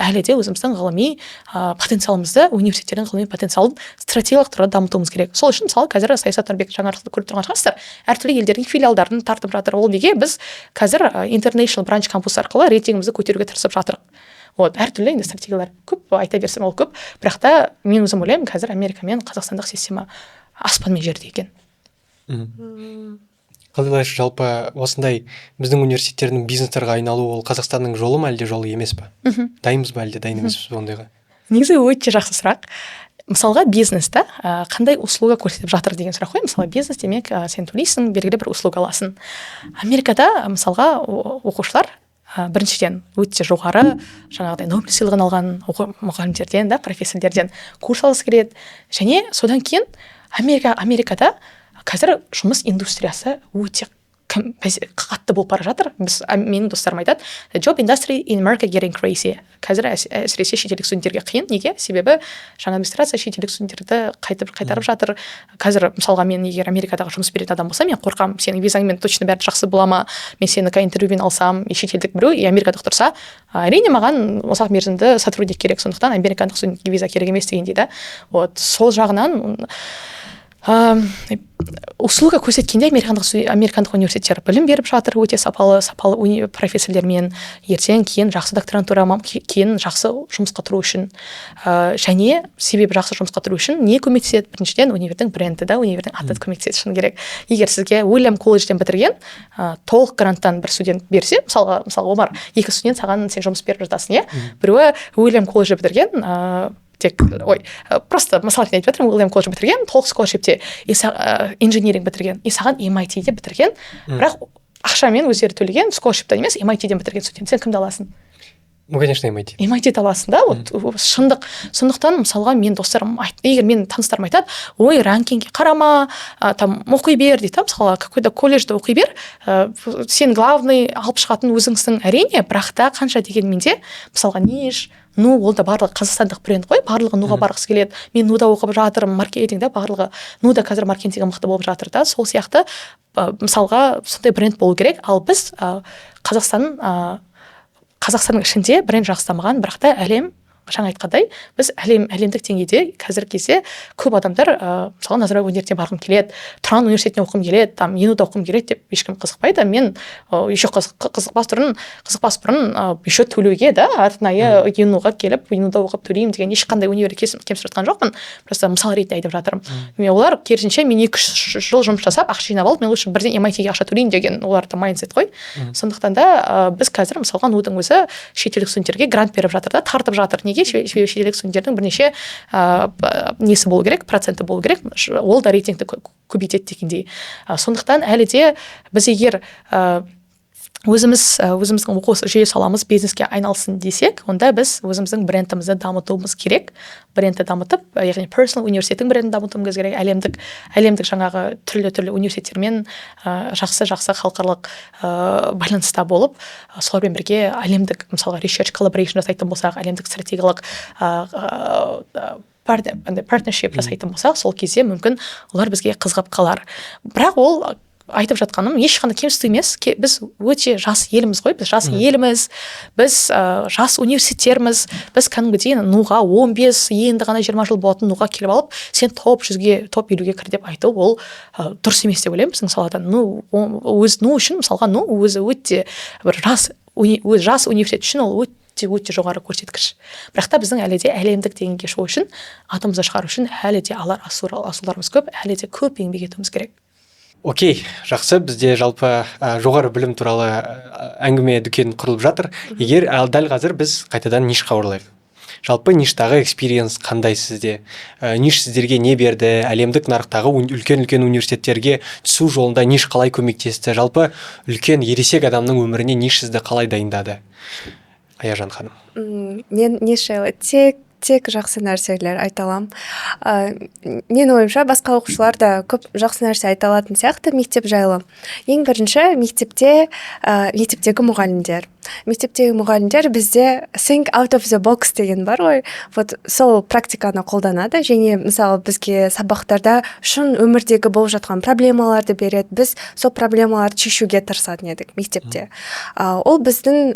әлі де өзіміздің ғылыми потенциалымызды, университеттердің ғылыми потенциалын стратегиялық тұрғыда дамытуымыз керек. Сол үшін, мысалы, қазір Саясат Нұрбек жаңалықты көріп тұрған шығарсыздар, әртүрлі елдердің филиалдарын тартып жатыр. Ол неге? Біз қазір international branch campus арқылы рейтингімізді көтеруге тырысып жатырмық. Вот, әртүрлі енді стратегиялар көп, айта берсем, ол көп. Бірақ та мен өзім ойлаймын, қазір Америка мен қазақстандық система аспан мен жердей екен. Қалай ойлайсыз, жалпы осындай біздің университеттердің бизнестарға айналуы, ол Қазақстанның жолы ма, әлде жолы емес па? Дайынбыз ба, әлде дайын емеспіз бе ондайға? Негізі өте жақсы сұрақ. Мысалға, бизнеста қандай услуга көрсетіп жатыр деген сұрақ қой. Мысалы, бизнес демек, сен төлейсің, белгілі бір услуга аласың. Америкада, мысалға, оқушылар біріншіден, өте жоғары жаңағыдай Нобель сыйлығын алған мұғалімдерден да, профессорлерден курс алғысы келеді. Және содан кейін Америкада қазір жұмыс индустриясы өте қатты болып бара жатыр. Менің достарым айтады: «The job industry in America getting crazy». Қазір әсіресе шетелдік студенттерге қиын. Неге? Себебі жаңа администрация шетелдік студенттерді қайтып қайтарып жатыр қазір. Мысалға, мен егер Америкадағы жұмыс беретін адам болсам, мен қорқамын: сенің визаңмен точно бәрі жақсы бола ма? Мен сені интервьюмен алсам, и шетелдік біреу, и америкадық тұрса, әрине, маған ұзақ мерзімді сотрудник керек, сондықтан американдық студентке виза керек емес дегендей да. Вот, сол жағынан услуга көрсеткенде, американдық университеттер білім беріп жатыр өте сапалы профессорлермен, ертең кейін жақсы докторантура, кейін жақсы жұмысқа тұру үшін. Және себебі жақсы жұмысқа тұру үшін не көмектеседі? Біріншіден, универдің бренді да, универдің аты көмектеседі, шыны керек. Егер сізге Уильям колледжден бітірген толық гранттан бір студент берсе, мысалға, Омар, екі студент саған, сен жұмыс беріп жатасың, иә, біреуі Уильям колледжді бітірген, тек, ой, просто мысал ретінде айтып жатырмын, Уильям колледж бітірген толық scholarship-те и engineering бітірген, и саған MIT-де бітірген, бірақ ақшамен өздері төлеген, scholarship-тан емес, MIT-ден бітірген студент, сен кімді аласың? Ну, конечно, MIT. MIT-ді аласың да. Вот шындық. Сондықтан, мысалға, мен достарым, егер менің таныстарым айтады: «Ой, ранкингке қарама, там оқи бер», – дейді да. Мысалға, какой то колледжде оқи бер, сен главный алып шығатын өзіңсің. Әрине, бірақ та қанша дегенмен де, мысалға, НИШ, НУ, ол да барлығы қазақстандық бренд қой, барлығы НУ-ға барғысы келеді. «Мен НУ-да оқып жатырмын, маркетинг» да, барлығы НУ-да қазір маркетингі мықты болып жатыр да. Сол сияқты, мысалға, сондай бренд болу керек. Ал біз Қазақстанның ішінде бренд жақсы дамыған, бірақ та әлем Жаңа айтқандай, біз әлемдік деңгейде қазіргі кезде көп адамдар, мысалы, Назарбаев университетіне барғым келеді, Тұран университетіне оқығым келеді, там ЕНУ-да оқығым келеді деп ешкім қызықпайды. Мен еще қызықпас бұрын еще төлеуге да, арнайы ЕНУ-ға келіп, ЕНУ-да оқып төлеймін деген ешқандай универге кемсітіп жатқан жоқпын, просто мысал ретінде айтып жатырмын. Мен олар керісінше, мен 2-3 жыл жұмыс жасап, ақша жинап алып, мен лучше бірден MIT-ге ақша төлеймін деген оларда mindset қой. Сондықтан да біз қазір, мысалға, НУ-дың өзі шетелдік студенттерге грант беріп жатыр да, тартып жатыр. Неге? Себебі шетелдік студенттердің бірнеше несі болу керек, проценті болу керек, ол да рейтингті көбейтеді дегендей. Сондықтан әлі де біз егер өзіміз өзіміздің оқу жүйе саламыз бизнеске айналсын десек, онда біз өзіміздің брендімізді дамытуымыз керек. Брендті дамытып, яғни personal университеттің брендін дамытуымыз керек, әлемдік жаңағы түрлі түрлі университеттермен жақсы жақсы халықаралық байланыста болып, солармен бірге әлемдік, мысалға, research collaboration жасайтын болсақ, әлемдік стратегиялық андай partnership жасайтын болсақ, сол кезде мүмкін олар бізге қызығып қалар. Бірақ ол айтып жатқаным ешқандай кемсіту емес. Біз өте жас елміз ғой, біз жас елміз, біз жас университеттерміз. Біз кәдімгідей НУ-ға 15, енді ғана 20 жыл болатын НУ-ға келіп алып, сен топ 100-ге, топ 50-ге кір деп айту, ол дұрыс емес деп ойлаймын біздің салада. Ну, өз НУ үшін, мысалға, НУ өзі өте бір жас өз жас университет үшін ол өте өте жоғары көрсеткіш. Бірақ та біздің әлі де әлемдік деңгейге шығу үшін, атымызды шығару үшін әлі де алар асуларымыз көп, әлі де көп еңбек етуіміз керек. Окей, жақсы. Бізде жалпы жоғары білім туралы әңгіме дүкен құрылып жатыр. Егер ал дәл қазір біз қайтадан НИШ-қа оралайық. Жалпы НИШ-тағы experience қандай сізде? НИШ сіздерге не берді? Әлемдік нарықтағы үлкен үлкен университеттерге түсу жолында НИШ қалай көмектесті? Жалпы үлкен ересек адамның өміріне НИШ сізді қалай дайындады, Аяжан ханым? Мен НИШ жайлы тек жақсы нәрселер айта аламын. Менің ойымша, басқа оқушылар да көп жақсы нәрсе айта алатын сияқты мектеп жайлы. Ең бірінші мектепте, мектептегі мұғалімдер. Мектептегі мұғалімдер бізде think out of the box деген бар ғой, вот сол практиканы қолданады және, мысалы, бізге сабақтарда шын өмірдегі болып жатқан проблемаларды береді. Біз сол проблемаларды шешуге тырысатын едік мектепте. Ол біздің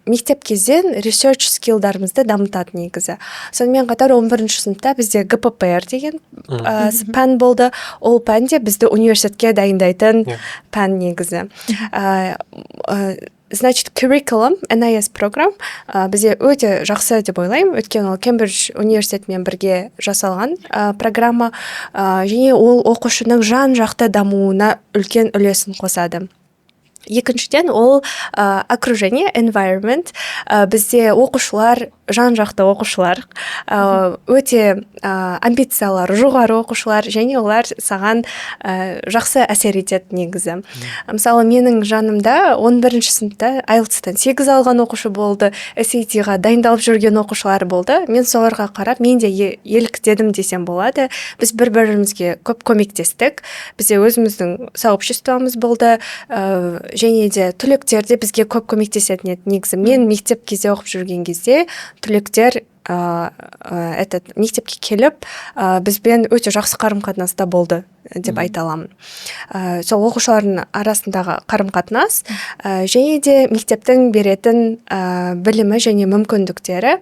мектеп кезден research skill дарымызды дамытады негізі. Сонымен қатар 11 сыныпта бізде ГППР деген пән болды. Ол пән де бізді университетке дайындайтын пән негізі. Значит, curriculum NIS program бізде өте жақсы деп ойлаймын, өйткені ол Кембридж университетімен бірге жасалған программа және ол оқушының жан жақты дамуына үлкен үлесін қосады. Екіншіден, ол окружение, environment. Бізде оқушылар жан жақты оқушылар, өте амбициялары жоғары оқушылар және олар саған жақсы әсер етеді негізі. Мысалы, менің жанымда 11 сыныпта IELTS-тан 8 алған оқушы болды, SAT-ға дайындалып жүрген оқушылар болды. Мен соларға қарап, мен де еліктедім десем болады. Біз бір бірімізге көп көмектестік, бізде өзіміздің сообщество мыз болды, және де түлектер де бізге көп көмектесетін еді негізі. Мен мектеп кезде оқып жүрген кезде түлектер этот мектепке келіп, бізбен өте жақсы қарым қатынаста болды деп айта аламын. Сол оқушылардың арасындағы қарым қатынас және де мектептің беретін білімі және мүмкіндіктері.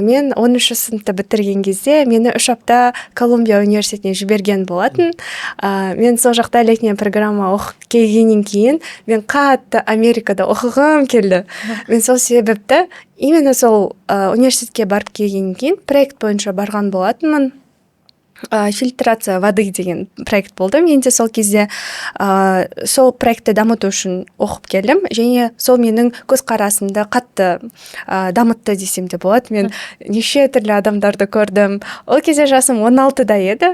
Мен 10-сыныпты бітірген кезде мені 3 апта Колумбия университетіне жіберген болатын. Мен сол жақта летняя программа оқып келгеннен кейін мен қатты Америкада оқығым келді. Мен сол себепті именно сол университетке барып келгеннен кейін проект бойынша барған болатынмын. Фильтрация воды деген проект болды менде сол кезде. Сол проектті дамыту үшін оқып келдім және сол менің көзқарасымды қатты дамытты десем де болады. Мен неше түрлі адамдарды көрдім. Ол кезде жасым 16-да еді,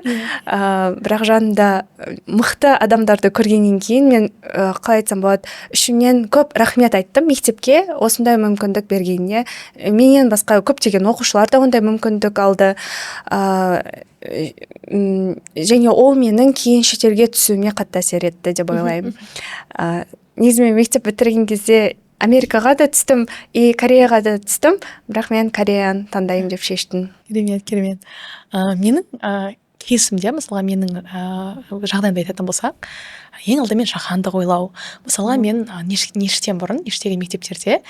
бірақ жанымда мықты адамдарды көргеннен кейін мен, қалай айтсам болады, ішімнен көп рахмет айттым мектепке осындай мүмкіндік бергеніне. Менен басқа көптеген оқушылар да ондай мүмкіндік алды, және ол менің кейін шетелге түсуіме қатты әсер етті деп ойлаймын. Негізі мен мектеп бітірген кезде Америкаға да түстім и Кореяға да түстім, бірақ мен Кореяны таңдаймын деп шештім. Керемет, керемет. Менің кейсімде, мысалға, менің жағдайымды айтатын болсақ, Ең алдымен жаһандық ойлау. Мысалға, мен НИШ-тен бұрын, НИШ-тегі мектептерде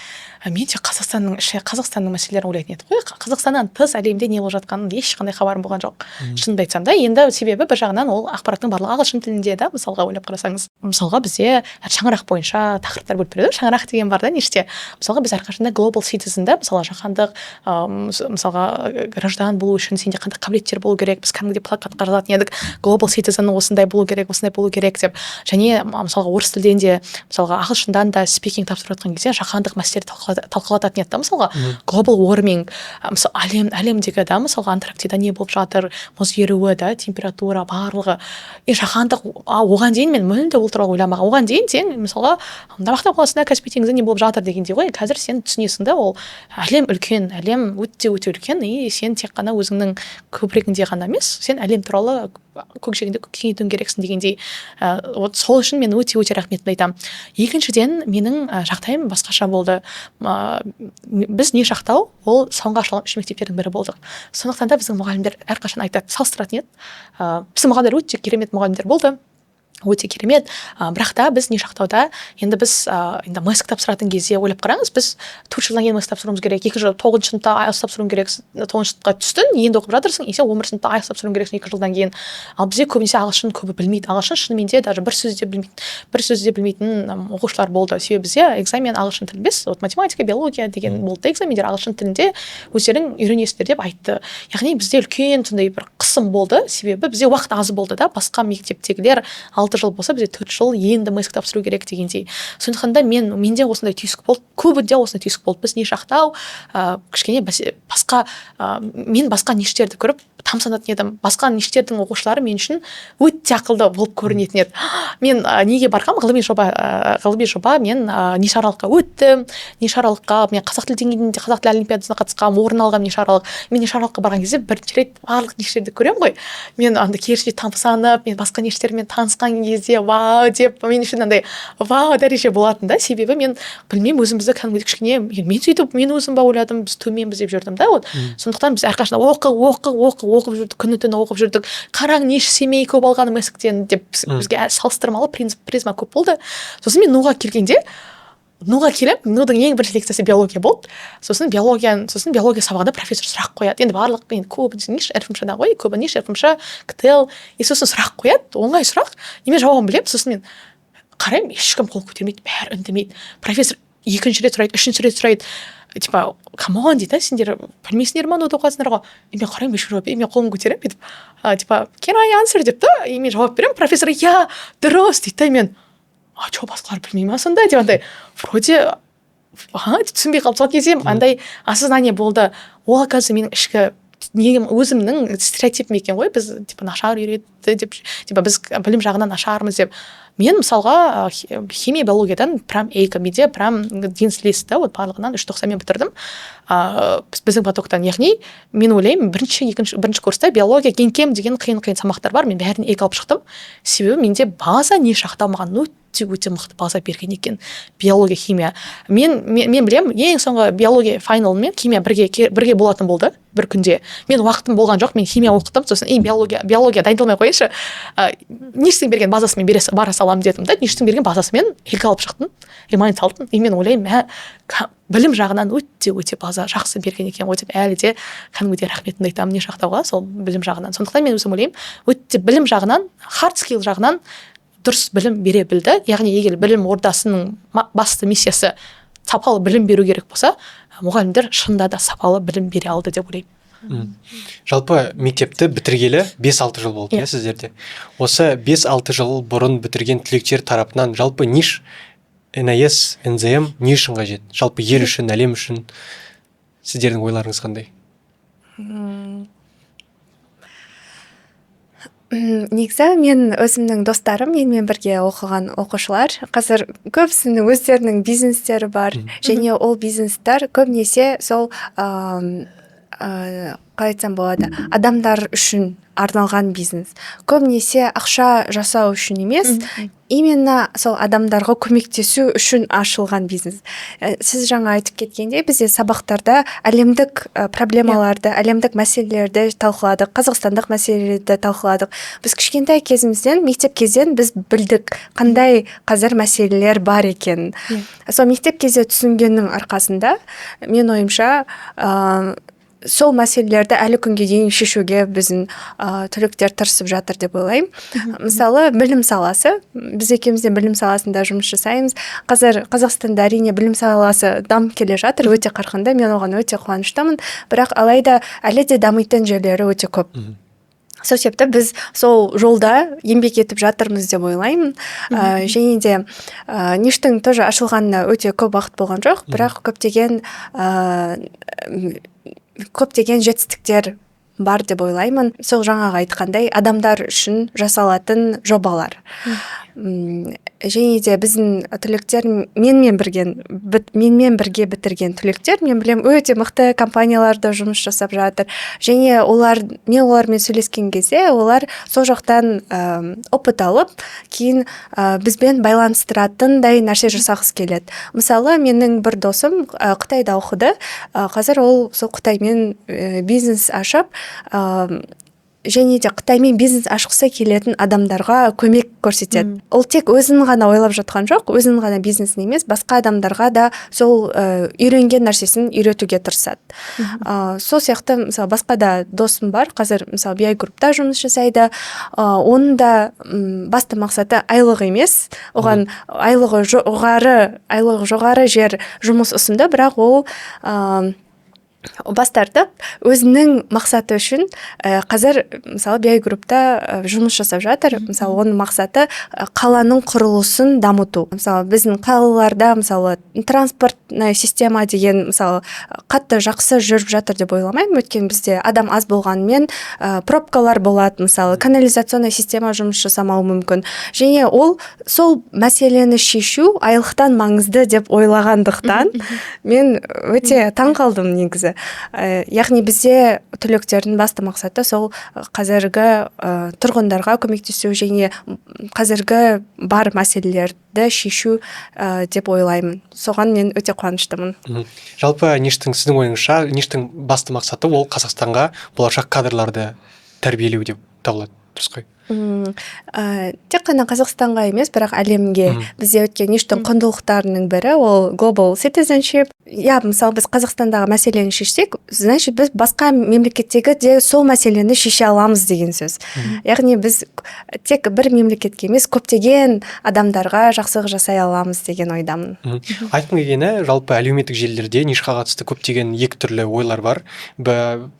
мен тек Қазақстанның іші, Қазақстанның мәселелерін ойлайтын едік қой. Қазақстаннан тыс әлемде не болып жатқанын ешқандай хабарым болған жоқ, шынымды айтсам да. Енді себебі бір жағынан ол ақпараттың барлығы ағылшын тілінде да. Мысалға, ойлап қарасаңыз, мысалға, бізде шаңырақ бойынша тақырыптар бөліп береді ғой. Шаңырақ деген бар да НИШ-те. Мысалға, біз әрқашанда global citizen да, мысалы, жаһандық мысалға, граждан болу үшін сенде қандай қабілеттер болу керек. Біз кәдімгідей плакатқа жазатын едік: global citizen осындай болу керек, осындай болу керек деп. Және мысалға, орыс тілден де, мысалға, ағылшындан да speaking тапсырып жатқан кезде жаһандық мәселелерді талқылататын еді да. Мысалға, global warming, мысалы, әлемдегі да, мысалға, Антарктида не болып жатыр, мұз еруі да, температура, барлығы и жаһандық. А оған дейін мен мүлде ол туралы ойламағанмын. Оған дейін сен, мысалға, мына Ақтау қаласында, Каспий теңізінде не болып жатыр дегендей ғой. Қазір сен түсінесің да, ол әлем үлкен, әлем өте өте үлкен, и сен тек қана өзіңнің көкірегіңде ғана емес, сен әлем туралы көкжиегіңді кеңейтуің керексің дегендей. Вот сол үшін мен өте өте рахметімді айтамын. Екіншіден, менің жағдайым басқаша болды. Біз НИШ Ақтау ол соңғы ашылған үш мектептердің бірі болдық. Сондықтан да біздің мұғалімдер әрқашан айтады, салыстыратын еді. Біздің мұғалімдер өте керемет мұғалімдер болды, өте керемет. Бірақ та біз НИШ Ақтауда енді біз енді МЭСК тапсыратын кезде, ойлап қараңыз, біз 4 жылдан кейін МЭСК тапсыруымыз керек, 2 жыл, тоғызыншы сыныпта IELTS тапсыруың керек. Тоғызыншы сыныпқа түстің, енді оқып жатырсың, и сен 11-сыныпта IELTS тапсыруың керексің 2 жылдан кейін. Ал бізде көбінесе ағылшын көбі білмейді. Ағылшын шынымен де даже бір сөз де білмейтін, бір сөз де білмейтін оқушылар болды. Себебі бізде экзамен ағылшын тілі емес, вот математика, биология деген болды да. Экзамендер ағылшын тілінде, өздерің үйренесіңдер деп айтты. Яғни бізде үлкен сондай бір қысым болды, себебі бізде уақыт аз болды да. Басқа мектептегілер 6 жыл болса, бізде 4 жыл, енді МЭСК тапсыру керек дегендей. Сондықтан да менде осындай түйсік болды, көбінде осындай түйсік болды: біз НИШ Ақтау кішкене басқа. Мен басқа НИШ-терді көріп тамсанатын едім. Басқа НИШ-тердің оқушылары мен үшін өте ақылды болып көрінетін еді. Мен неге барғанмын? Ғылыми жоба, ғылыми жоба. Мен НИШ аралыққа өттім. НИШ аралыққа мен қазақ тілі деңгейінде қазақ тілі олимпиадасына қатысқанмын, орын алғанмын НИШ аралық. Мен НИШ аралыққа барған кезде бірінші рет барлық НИШ-терді көремін ғой. Мен андай керісінше тамсанып, мен басқа НИШ-термен танысқан кезде «вау» деп, мен үшін андай вау дәреже болатын да. Себебі мен білмеймін, өзімізді кәдімгідей кішкене мен сөйтіп, мен өзім ба ойладым, біз төменбіз деп жүрдім да. Вот сондықтан біз әрқашан оқы, оқы, оқы, оқып жүрдік, күні түні оқып жүрдік. «Қараң, НИШ Семей көп алған МЭСК-тен» деп бізге салыстырмалы принцип, призма көп болды. Сосын мен НУ-ға келгенде, НУ-ға келемін, НУ-дың ең бірінші лекциясы биология болды. Сосын биология сабағында профессор сұрақ қояды. Енді барлық, енді көбі НИШ РФМШ-да ғой, көбі НИШ, РФМШ, КТЛ. И сосын сұрақ қояды, оңай сұрақ, и мен жауабын білемін. Сосын мен қараймын, ешкім қол көтермейді, бәрі үндемейді. Профессор екінші рет сұрайды, үшінші рет сұрайды, типа «Come on», — дейді да, «сендер білмейсіңдер ма, НУ-да оқысыңдар ғой». И мен қараймын, ешкім жауап бермейді. Мен қолымды көтеремін бүйтіп, типа «Can I answer?» деп та. И мен жауап беремін. Профессор: «Иә, дұрыс», — дейді да. Мен: «А че, басқалар білмей ма сонда?» — деп, андай вроде а түсінбей қалдым. Сол кезде андай осознание болды. Ол, оказывается, менің ішкі нем, өзімнің стереотипім екен ғой, біз типа нашар үйретті деп, типа біз білім жағынан нашармыз деп. Мен, мысалға, химия, биологиядан прям эйка, менде прям dean's list да, вот барлығынан 3,90-мен бітірдім біздің потоктан. Яғни мен ойлаймын, бірінші, екінші, бірінші курста биология, генкем деген қиын қиын сабақтар бар, мен бәрін екі алып шықтым. Себебі менде база, НИШ Ақтау маған өте өте мықты база берген екен, биология, химия. Мен білемін, ең соңғы биология final мен химия бірге болатын болды бір күнде. Мен уақытым болған жоқ, мен химия оқыдым. Сосын и биология дайындалмай ақ қояйыншы, НИШ-тің берген базасымен бере бара саламын дедім да, НИШ-тің берген базасымен екі алып шықтым, ремайнд салдым. И мен ойлаймын, мә, білім жағынан өте өте база жақсы берген екен ғой деп, әлі де кәдімгідей рахметімді айтамын НИШ Ақтауға сол білім жағынан. Сондықтан мен өзім ойлаймын, өте білім жағынан, hard skill жағынан дұрыс білім бере білді. Яғни егер білім ордасының басты миссиясы сапалы білім беру керек болса, мұғалімдер шынында да сапалы білім бере алды деп ойлаймын. Жалпы мектепті бітіргелі 5-6 жыл болды, иә, сіздерде? Осы 5-6 жыл бұрын бітірген түлектер тарапынан жалпы НИШ, НАС, НЗМ не үшін қажет? Жалпы ел үшін, әлем үшін сіздердің ойларыңыз қандай? Негізі мен өзімнің достарым, менімен бірге оқыған оқушылар, қазір көбісінің өздерінің бизнестері бар және ол бизнестер көбінесе сол Қалай айтсам болады, адамдар үшін арналған бизнес. Көбінесе ақша жасау үшін емес, именно сол адамдарға көмектесу үшін ашылған бизнес. Сіз жаңа айтып кеткендей, бізде сабақтарда әлемдік проблемаларды, әлемдік мәселелерді талқыладық, қазақстандық мәселелерді талқыладық. Біз кішкентай кезімізден, мектеп кезден біз білдік, қандай қазір мәселелер бар екенін. Сол мектеп кезде түсінгеннің арқасында, мен ойымша, сол мәселелерді әлі күнге дейін шешуге біздің түлектер тырысып жатыр деп ойлаймын. Мысалы, білім саласы. Біз екеуміз де білім саласында жұмыс жасаймыз. Қазір Қазақстанда, әрине, білім саласы дамып келе жатыр өте қарқынды, мен оған өте қуаныштымын, бірақ алайда әлі де дамитын жерлері өте көп. Сол себепті біз сол жолда еңбек етіп жатырмыз деп ойлаймын. Және де НИШ-тің тоже ашылғанына өте көп уақыт болған жоқ, бірақ көптеген жетістіктер бар деп ойлаймын. Сол жаңағы айтқандай, адамдар үшін жасалатын жобалар. Және де біздің түлектер, менімен бірге бітірген түлектер, мен білем, өте мықты компанияларда жұмыс жасап жатыр. Және олар, мен олармен сөйлескен кезде, олар сол жақтан опыт алып, кейін бізбен байланыстыратындай нәрсе жасағысы келеді. Мысалы, менің бір досым Қытайда оқыды, қазір ол сол Қытаймен бизнес ашып, және де Қытаймен бизнес ашқысы келетін адамдарға көмек көрсетеді. Ол тек өзін ғана ойлап жатқан жоқ, өзінің ғана бизнесін емес, басқа адамдарға да сол үйренген нәрсесін үйретуге тырысады. Сол сияқты, мысалы, басқа да досым бар, қазір, мысалы, BI Group-та жұмыс жасайды. Оның да басты мақсаты айлық емес. Оған айлығы жоғары жер жұмыс ұсынды, бірақ ол бас тартып, өзінің мақсаты үшін қазір, мысалы, BI Group-та жұмыс жасап жатыр. Мысалы, оның мақсаты қаланың құрылысын дамыту. Мысалы, біздің қалаларда, мысалы, транспортная система деген, мысалы, қатты жақсы жүріп жатыр деп ойламаймын, өйткені бізде адам аз болғанымен, пробкалар болады, мысалы, канализационная система жұмыс жасамауы мүмкін. Және ол сол мәселені шешу айлықтан маңызды деп ойлағандықтан, мен өте таң қалдым негізі. Яғни бізде түлектердің басты мақсаты сол қазіргі тұрғындарға көмектесу және қазіргі бар мәселелерді шешу деп ойлаймын. Соған мен өте қуаныштымын. Жалпы, НИШ-тің, сіздің ойыңызша, НИШ-тің басты мақсаты ол Қазақстанға болашақ кадрларды тәрбиелеу деп табылады, дұрыс қой? Тек қана Қазақстанға емес, бірақ әлемге. Бізде өткен НИШ-тің құндылықтарының бірі ол global citizenship, иә. Мысалы, біз Қазақстандағы мәселені шешсек, значит, біз басқа мемлекеттегі де сол мәселені шеше аламыз деген сөз. Яғни біз тек бір мемлекетке емес, көптеген адамдарға жақсылық жасай аламыз деген ойдамын. Айтқым келгені, жалпы әлеуметтік желілерде НИШ-қа қатысты көптеген екі түрлі ойлар бар.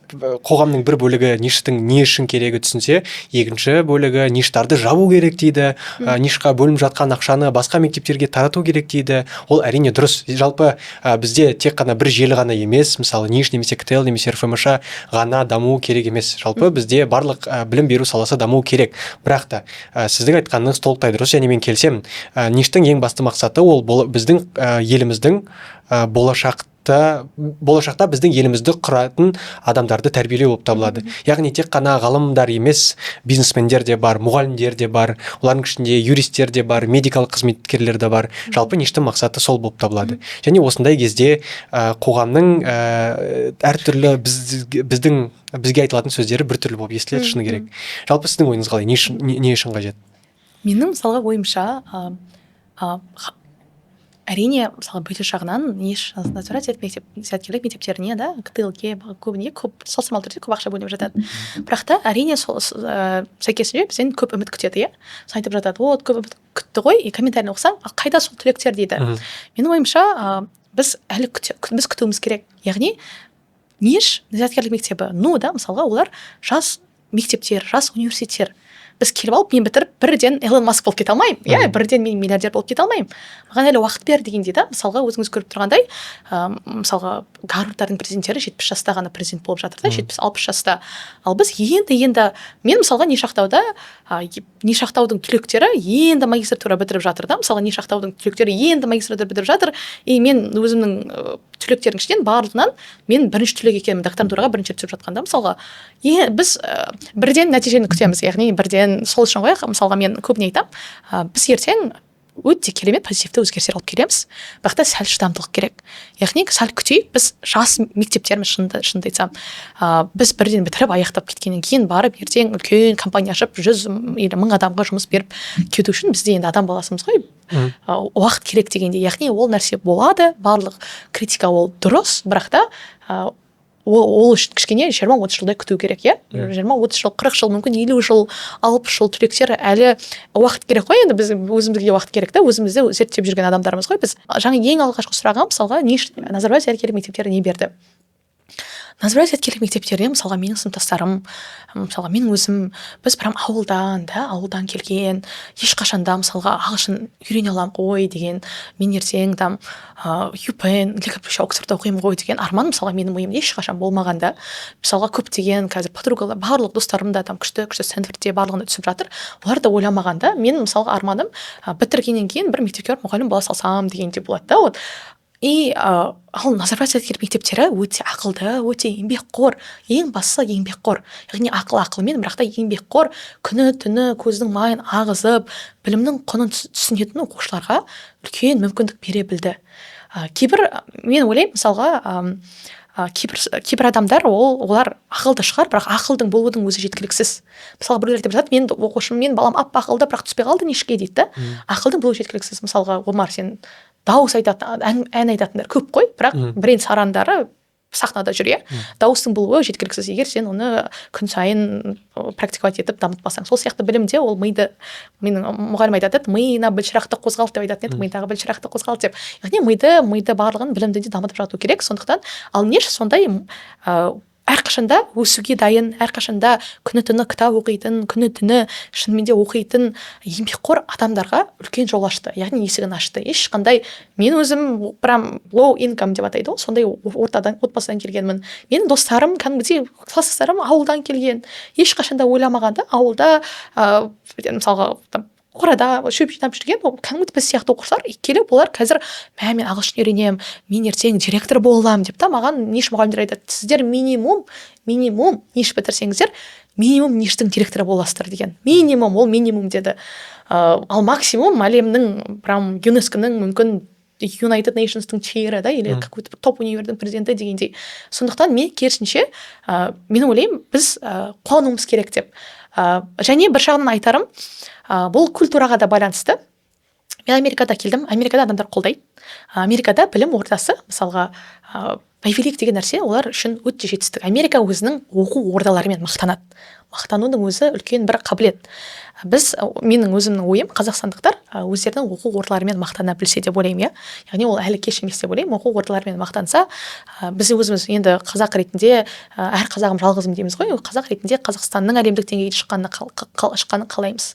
Қоғамның бір бөлігі НИШ-тің не үшін керегі түсінсе, екінші бөлігі НИШ-тарды жабу керек дейді, НИШ-қа бөлініп жатқан ақшаны басқа мектептерге тарату керек дейді. Ол, әрине, дұрыс. Жалпы бізде тек қана бір желі ғана емес, мысалы, НИШ немесе КТЛ немесе РФМШ ғана дамуы керек емес, жалпы бізде барлық білім беру саласы дамуы керек. Бірақ та сіздің айтқаныңыз толықтай дұрыс және мен келісемін. НИШ-тің ең басты мақсаты ол біздің еліміздің болашақта біздің елімізді құратын адамдарды тәрбиелеу болып табылады. Яғни тек қана ғалымдар емес, бизнесмендер де бар, мұғалімдер де бар, олардың ішінде юристтер де бар, медикалық қызметкерлер де бар. Жалпы НИШ-тің мақсаты сол болып табылады. Және осындай кезде қоғамның әртүрлі біздің бізге айтылатын сөздері біртүрлі болып естіледі, шыны керек. Жалпы сіздің ойыңыз қалай, не үшін қажет? Менің, мысалға, ойымша, әрине, мысалы, бюджет жағынан НИШ, Назарбаев мектеп, зияткерлік мектептеріне да, КТЛ-ге көбіне көп, салыстырмалы түрде көп ақша бөлініп жатады. Бірақ та, әрине, сол сәйкесінше бізден көп үміт күтеді, иә. Соны айтып жатады: вот көп үміт күтті ғой. И комментарийін оқысаң, а қайда сол түлектер дейді. Менің ойымша, біз әлі біз күтуіміз керек. Яғни НИШ, зияткерлік мектебі, ну да, мысалға, олар жас мектептер, жас университеттер. Біз келіп алып, мен бітіріп, бірден Илон Маск болып кете алмаймын, иә, бірден мен миллиардер болып кете алмаймын, маған әлі уақыт бер дегендей да. Мысалға, өзіңіз көріп тұрғандай, мысалға, Гарвардтардың президенттері 70 жаста ғана президент болып жатыр да, 70-60 жаста. Ал біз енді енді, мен, мысалға, НИШ Ақтауда, НИШ Ақтаудың түлектері енді магистратура бітіріп жатыр да. Мысалға, НИШ Ақтаудың түлектері енді магистратура бітіріп жатыр. И мен өзімнің Түлектердің ішінен барлығынан мен бірінші түлек екенмін докторантураға бірінші рет түсіп жатқанда. Мысалға, біз бірден нәтижені күтеміз, яғни бірден. Сол үшін ғой, мысалға, мен көбіне айтамын, біз ертең өте керемет позитивті өзгерістер алып келеміз, бірақ та сәл шыдамдылық керек, яғни сәл күтейік. Біз жас мектептерміз, шынымды айтсам. Біз бірден бітіріп, аяқтап кеткеннен кейін барып, ертең үлкен компания ашып, 100 или 1000 адамға жұмыс беріп кету үшін бізде енді адам баласымыз ғой, уақыт керек дегенде. Яғни ол нәрсе болады. Барлық критика ол дұрыс, бірақ та ол үшін кішкене 20-30 жылдай күту керек, иә. 20-30 жыл, 40 жыл, мүмкін 50 жыл, 60 жыл. Түлектер әлі уақыт керек қой енді, біз өзімізге де уақыт керек та, өзімізді зерттеп жүрген адамдармыз ғой біз. Жаңа ең алғашқы сұрағым, мысалға, не үшін Назарбаев зияткерлік мектептері не берді? Назарбаев зияткерлік мектептерде, мысалға, менің сыныптастарым, мысалға, менің өзім, біз прям ауылдан да, ауылдан келген, ешқашан да, мысалға, ағылшын үйрене аламын ғой деген, мен ертең там UPenn или Оксфордта оқимын ғой деген арман, мысалға, менің миымда ешқашан болмаған да. Мысалға, көптеген қазір подругалар, барлық достарым да там күшті күшті Стэнфордте, барлығында түсіп жатыр, олар да ойламаған да. Мен, мысалға, арманым бітіргеннен кейін бір мектепке барып мұғалім бола салсам дегендей болады да. Вот и ал Назарбаев зияткерлік мектептері өте ақылды, өте еңбекқор, ең бастысы еңбекқор, яғни ақыл ақылмен, бірақ та еңбекқор, күні түні көзінің майын ағызып, білімнің құнын түсінетін оқушыларға үлкен мүмкіндік бере білді. Кейбір, мен ойлаймын, мысалға, кейбір адамдар олар ақылды шығар, бірақ ақылдың болудың өзі жеткіліксіз. Мысалға, біреулер айтып жатады: «Мен оқушым, мен балам аппақ ақылды, бірақ түспей қалды НИШ-ке», — дейді да. Ақылдың болуы жеткіліксіз. Мысалға, Омар, сен дауыс айтатын, ән айтатындар көп қой, бірақ бірен сарандары сахнада жүр, иә. Дауыстың болуы жеткіліксіз, егер сен оны күн сайын практиковать етіп, дамытпасаң. Сол сияқты білімде ол миды, менің мұғалім айтатын еді, «миына былшырақты қозғалт» деп айтатын еді, «мидағы былшырақты қозғалт» деп. Яғни миды барлығын, білімді де дамытып жату керек. Сондықтан ал НИШ сондай әрқашанда өсуге дайын, әрқашанда күні түні кітап оқитын, күні түні шынымен де оқитын еңбекқор адамдарға үлкен жол ашты, яғни есігін ашты. Ешқандай, мен өзім прям low income деп атайды ғой, сондай ортадан, отбасыдан келгенмін. Менің достарым, кәдімгідей класстастарым ауылдан келген, ешқашан да ойламаған да. Ауылда мысалға, там қорада шөп жинап жүрген, ол кәдімгі біз сияқты оқушылар келіп, олар қазір: «Мә, мен ағылшын үйренемін, мен ертең директор бола аламын», — деп та. Маған НИШ мұғалімдері айтады: «Сіздер минимум НИШ бітірсеңіздер, минимум НИШ-тің директоры боласыздар», — деген. Минимум, ол минимум деді. Ал максимум әлемнің прям ЮНЕСКО-ның, мүмкін United Nations-тың chair-і да или какой-то топ универдің президенті дегендей. Сондықтан мен керісінше, мен ойлаймын, біз қуануымыз керек деп. Және бір жағынан айтарым, бұл культураға да байланысты. Мен Америкада келдім, Америкада адамдар қолдайды. Америкада білім ордасы, мысалға, Ivy League деген нәрсе олар үшін өте жетістік. Америка өзінің оқу ордаларымен мақтанады. Мақтанудың өзі үлкен бір қабілет. Біз, менің өзімнің ойым, қазақстандықтар өздерінің оқу ордаларымен мақтана білсе деп ойлаймын, иә. Яғни ол әлі кеш емес деп ойлаймын. Оқу ордаларымен мақтанса, біз өзіміз енді қазақ ретінде, әр қазағым жалғызым дейміз ғой, қазақ ретінде Қазақстанның әлемдік деңгейге шыққанын қалаймыз.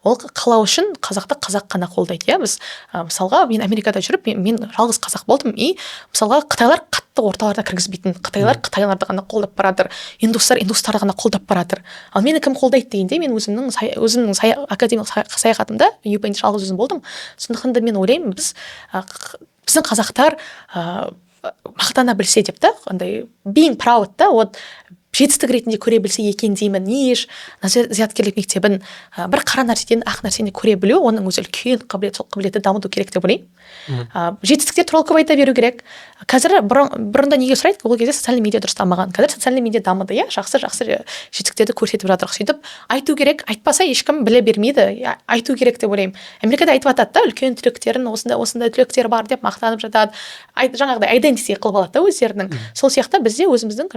Ол қалау үшін қазақты қазақ қана қолдайды, иә. Біз мысалға, мен Америкада жүріп, мен жалғыз қазақ болдым. И мысалға, қытайлар қатты орталарына кіргізбейтін, қытайлар қытайларды ғана қолдап баратыр, индустар индустарды ғана қолдап баратыр. Ал мені кім қолдайды дегенде, мен өзімнің академиялық саяхатымда UPenn-де жалғыз өзім болдым. Сондықтан да мен ойлаймын, біз біздің қазақтар мақтана білсе деп та, андай being proud та, вот жетістік ретінде көре білсе екен деймін. НИШ, зияткерлік мектебін бір қара нәрседен ақ нәрсені көре білу, оның өзі үлкен қабілет. Сол қабілетті дамыту керек деп ойлаймын. Жетістіктер туралы көп айта беру керек. Қазір, бұрында неге сұрайды? Ол кезде социальный медиа дұрыс дамыған. Қазір социальный медиа дамыды, иә, жақсы жақсы жетістіктерді көрсетіп жатыр. Сөйтіп айту керек, айтпаса, ешкім біле бермейді. Айту керек деп ойлаймын. Америкада айтып жатады да үлкен түлектерін, осындай осындай түлектер бар деп мақтанып жатады. Жаңағыдай identity қылып алады да өздерінің. Сол сияқты бізде өзіміздің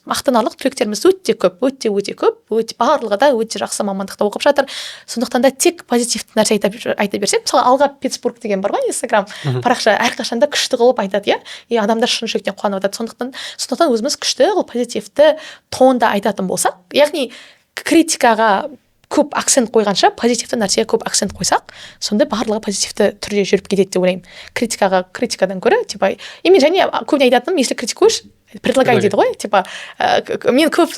мақтанарлық түлектеріміз өте көп, өте өте көп, өте барлығы да өте жақсы мамандықта оқып жатыр. Сондықтан да тек позитивті нәрсе айта берсек, мысалы, Алға Питтсбург деген бар ғой, Инстаграм парақша, әрқашанда күшті қылып айтады, иә, и адамдар шын жүректен қуанып жатады. Сондықтан өзіміз күшті қылып, позитивті тонда айтатын болсақ, яғни критикаға көп акцент қойғанша, позитивті нәрсеге көп акцент қойсақ, сонда барлығы позитивті түрде жүріп кетеді деп ойлаймын. Критикаға, критикадан гөрі, типа, и мен және көбіне айтатыным: если критикуешь, Предлагай дейді ғой, типа мен көп,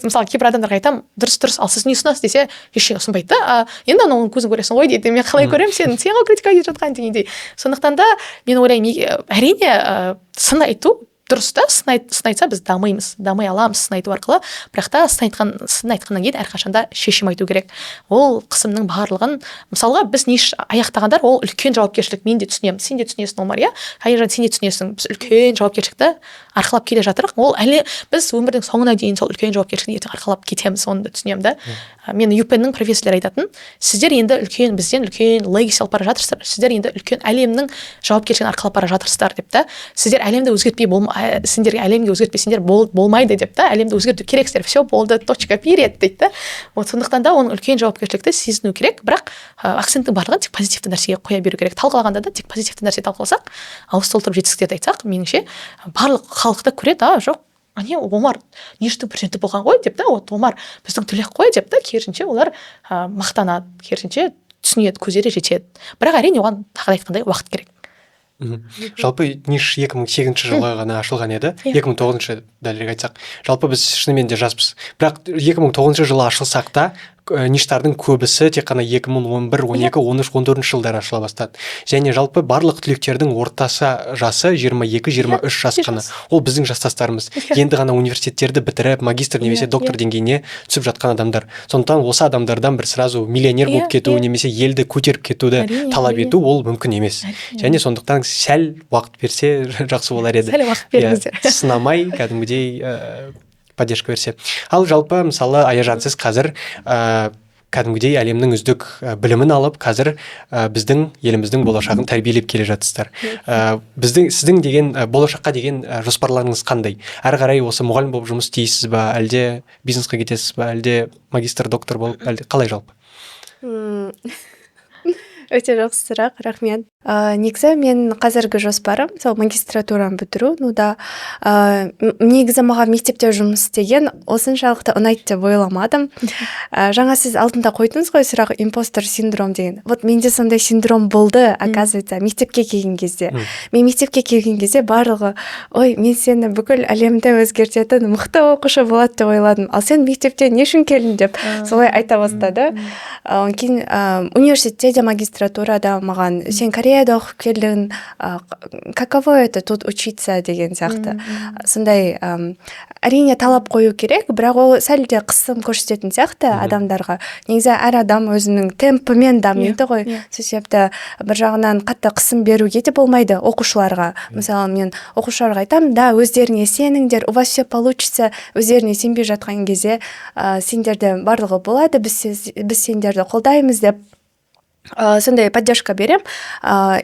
мысалы, кейбір адамдарға айтамын: «Дұрыс, дұрыс, ал сіз не ұсынасыз?» — десе, ештеңе ұсынбайды да. «А енді анауың көзін көресің ғой», — дейді. «Мен қалай көремін сен, сен ғой критика етіп жатқан», — дегендей. Сондықтан да мен ойлаймын, әрине, сын айту дұрыс та, сын айтса, біз дамимыз, дами аламыз сын айту арқылы. Бірақ та сын айтқаннан кейін әрқашанда шешім айту керек. Ол қысымның барлығын, мысалға, біз НИШ аяқтағандар, ол үлкен жауапкершілік. Мен де түсінемін, сен де түсінесің, Омар, иә, Аяжан, сен де түсінесің. Біз үлкен жауапкершілікті арқалап келе жатырмық. Ол әлі біз өмірдің соңына дейін сол үлкен жауапкершілікті ертең арқалап кетеміз, оны да түсінемін да. Мен UPenn-нің профессорлары айтатын: «Сіздер енді үлкен, бізден үлкен legacy алып бара жатырсыздар, сіздер енді үлкен әлемнің жауапкершілігін арқалап бара жатырсыздар», — деп та. «Сіздер әлемді өзгертпей болма, сендерге әлемге өзгертпесеңдер болмайды», — деп та. «Әлемді өзгерту керексіздер, все, болды, точка, перед», — дейді да. Вот сондықтан да оның үлкен жауапкершілікті сезіну керек, бірақ акценттің барлығын тек позитивті нәрсеге қоя беру керек. Талқылағанда да тек позитивті нәрсе талқыласақ, ауыз толтырып жетістіктерді айтсақ, меніңше, барлық халық та көреді: «А, жоқ, әне Омар НИШ-тің президенті болған ғой», — деп та. «Вот Омар біздің түлек қой», — деп та. Керісінше, олар мақтанады, керісінше, түсінеді, көздері жетеді. Бірақ, әрине, оған тағы да айтқандай, уақыт керек. Жалпы НИШ 2008 жылы ғана ашылған еді. 2009-шы, дәлірек айтсақ. Жалпы біз шынымен де жаспыз, бірақ 2009 жылы ашылсақ та, НИШ-тардың көбісі тек қана 2011, 12, 13, 14 жылдары ашыла бастады. Және жалпы барлық түлектердің орташа жасы 22-23 жас қана. Ол біздің жастастарымыз, енді ғана университеттерді бітіріп, магистр немесе доктор деңгейіне түсіп жатқан адамдар. Сондықтан осы адамдардан бір сразу миллионер болып кету немесе елді көтеріп кетуді талап ету, ол мүмкін емес. Және сондықтан сәл уақыт берсе, жақсы болар еді. Сәл уақыт беріңіздер. Иә, сынамай кәдімгідей поддержка берсе. Ал жалпы, мысалы, Аяжан, сіз қазір кәдімгідей әлемнің үздік білімін алып, қазір біздің еліміздің болашағын тәрбиелеп келе жатырсыздар. Біздің сіздің деген болашаққа деген жоспарларыңыз қандай? Әрі қарай осы мұғалім болып жұмыс істейсіз ба, әлде бизнеске кетесіз ба, әлде магистр, доктор болып, әлде қалай жалпы? Өте жақсы сұрақ, рахмет. Негізі мен қазіргі жоспарым сол магистратураны бітіру. Ну да, негізі маған мектепте жұмыс істеген осыншалықты ұнайды деп ойламадым. Жаңа сіз алдында қойдыңыз ғой сұрақ, импостер синдром деген. Вот менде сондай синдром болды, оказывается, мектепке келген кезде. Мен мектепке келген кезде барлығы: «Ой, мен сені бүкіл әлемді өзгертетін мықты оқушы болады деп ойладым, ал сен мектепте не үшін келдің?» — деп солай айта бастады. Одан кейін университетте де, магистратурада маған: «Сен Кореяда оқып келдің, каково это тут учиться?» — деген сияқты. Сондай, әрине, талап қою керек, бірақ ол сәл де қысым көрсететін сияқты адамдарға. Негізі әр адам өзінің темпімен дамиды ғой. Сол себепті бір жағынан қатты қысым беруге де болмайды оқушыларға. Мысалы, мен оқушыларға айтамын да: «Өздеріңе сеніңдер, у вас все получится». Өздеріне сенбей жатқан кезде, «Сендерде барлығы болады, біз сендерді қолдаймыз» деп, сондай поддержка берем.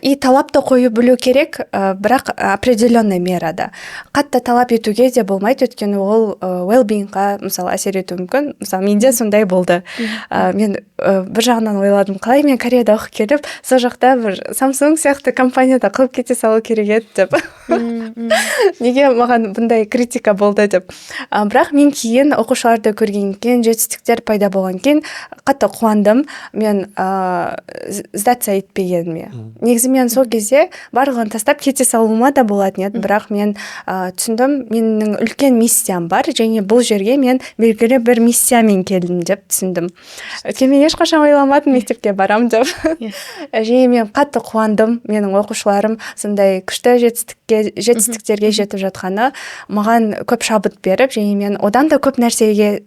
И талап та қою білу керек, бірақ определенный мерада. Қатты талап етуге де болмайды, өйткені ол well-being-ға, мысалы, әсер етуі мүмкін. Мысалы, менде сондай болды. Мен бір жағынан ойладым: қалай мен Кореяда оқып келіп, сол жақта бір Samsung сияқты компанияда қылып кете салу керек еді деп, неге маған бұндай критика болды деп. Бірақ мен кейін оқушыларды көргеннен кейін, жетістіктер пайда болған кейін қатты қуандым мен сдаться етпегеніме. Негізі мен сол кезде барлығын тастап кете салуыма да болатын еді, бірақ мен түсіндім: менің үлкен миссиям бар және бұл жерге мен белгілі бір миссиямен келдім деп түсіндім, өйткені мен ешқашан ойламадым мектепке барам деп. Және мен қатты қуандым, менің оқушыларым сондай күшті жетістіктерге жетіп жатқаны маған көп шабыт беріп, және мен одан да көп нәрсеге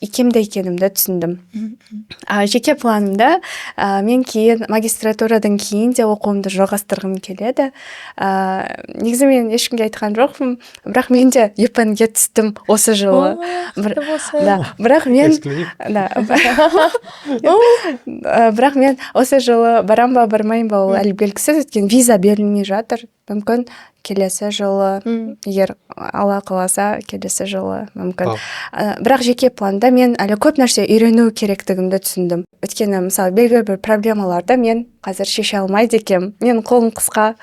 икемді екенімді түсіндім. Жеке планымда мен кейін, магистратурадан кейін де оқуымды жалғастырғым келеді. Негізі мен ешкімге айтқан жоқпын, бірақ мен де UPenn-ге түстім осы жылы. Да, бірақ мен да, бірақ мен осы жылы барам ба, бармайын ба, ол әлі белгісіз, өйткені виза берілмей жатыр. Мүмкін, келесі жылы, егер Алла қаласа, келесі жылы мүмкін. Бірақ жеке планда мен әлі көп нәрсе үйрену керектігімді түсіндім, өйткені, мысалы, белгілі бір проблемаларды мен қазір шеше алмайды екенмін, менің қолым қысқа.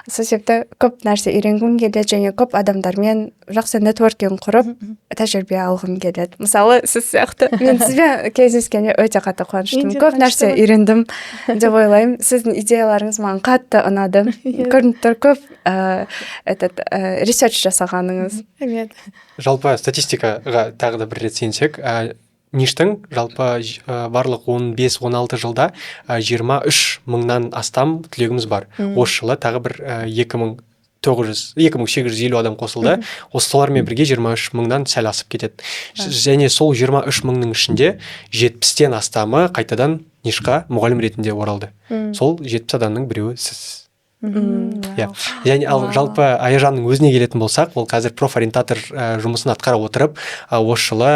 Сол себепті көп нәрсе үйренгім келеді және көп адамдармен жақсы нетворкинг құрып, тәжірибе алғым келеді. Мысалы, сіз сияқты. Мен сізбен кездескенде өте қатты қуаныштымын. Көп нәрсе үйрендім деп ойлаймын. Сіздің идеяларыңыз маған қатты ұнады. Көрініп тұр, көп этот research жасағаныңыз. Рахмет. Жалпы, статистикаға тағы да бір рет сенсек, НИШтің жалпы барлық 15-16 жылда 23 мыңнан астам түлегіміз бар. Осы жылы тағы бір 2900, 2850 адам қосылды. Осы солармен бірге 23 мыңнан сәл асып кетеді. Және сол 23 мыңның ішінде 70-тен астамы қайтадан НИШқа мұғалім ретінде оралды. Сол 70 адамның біреуі сіз. Иә, және ал жалпы Аяжанның өзіне келетін болсақ, ол қазір профориентатор жұмысын атқара отырып, осы жылы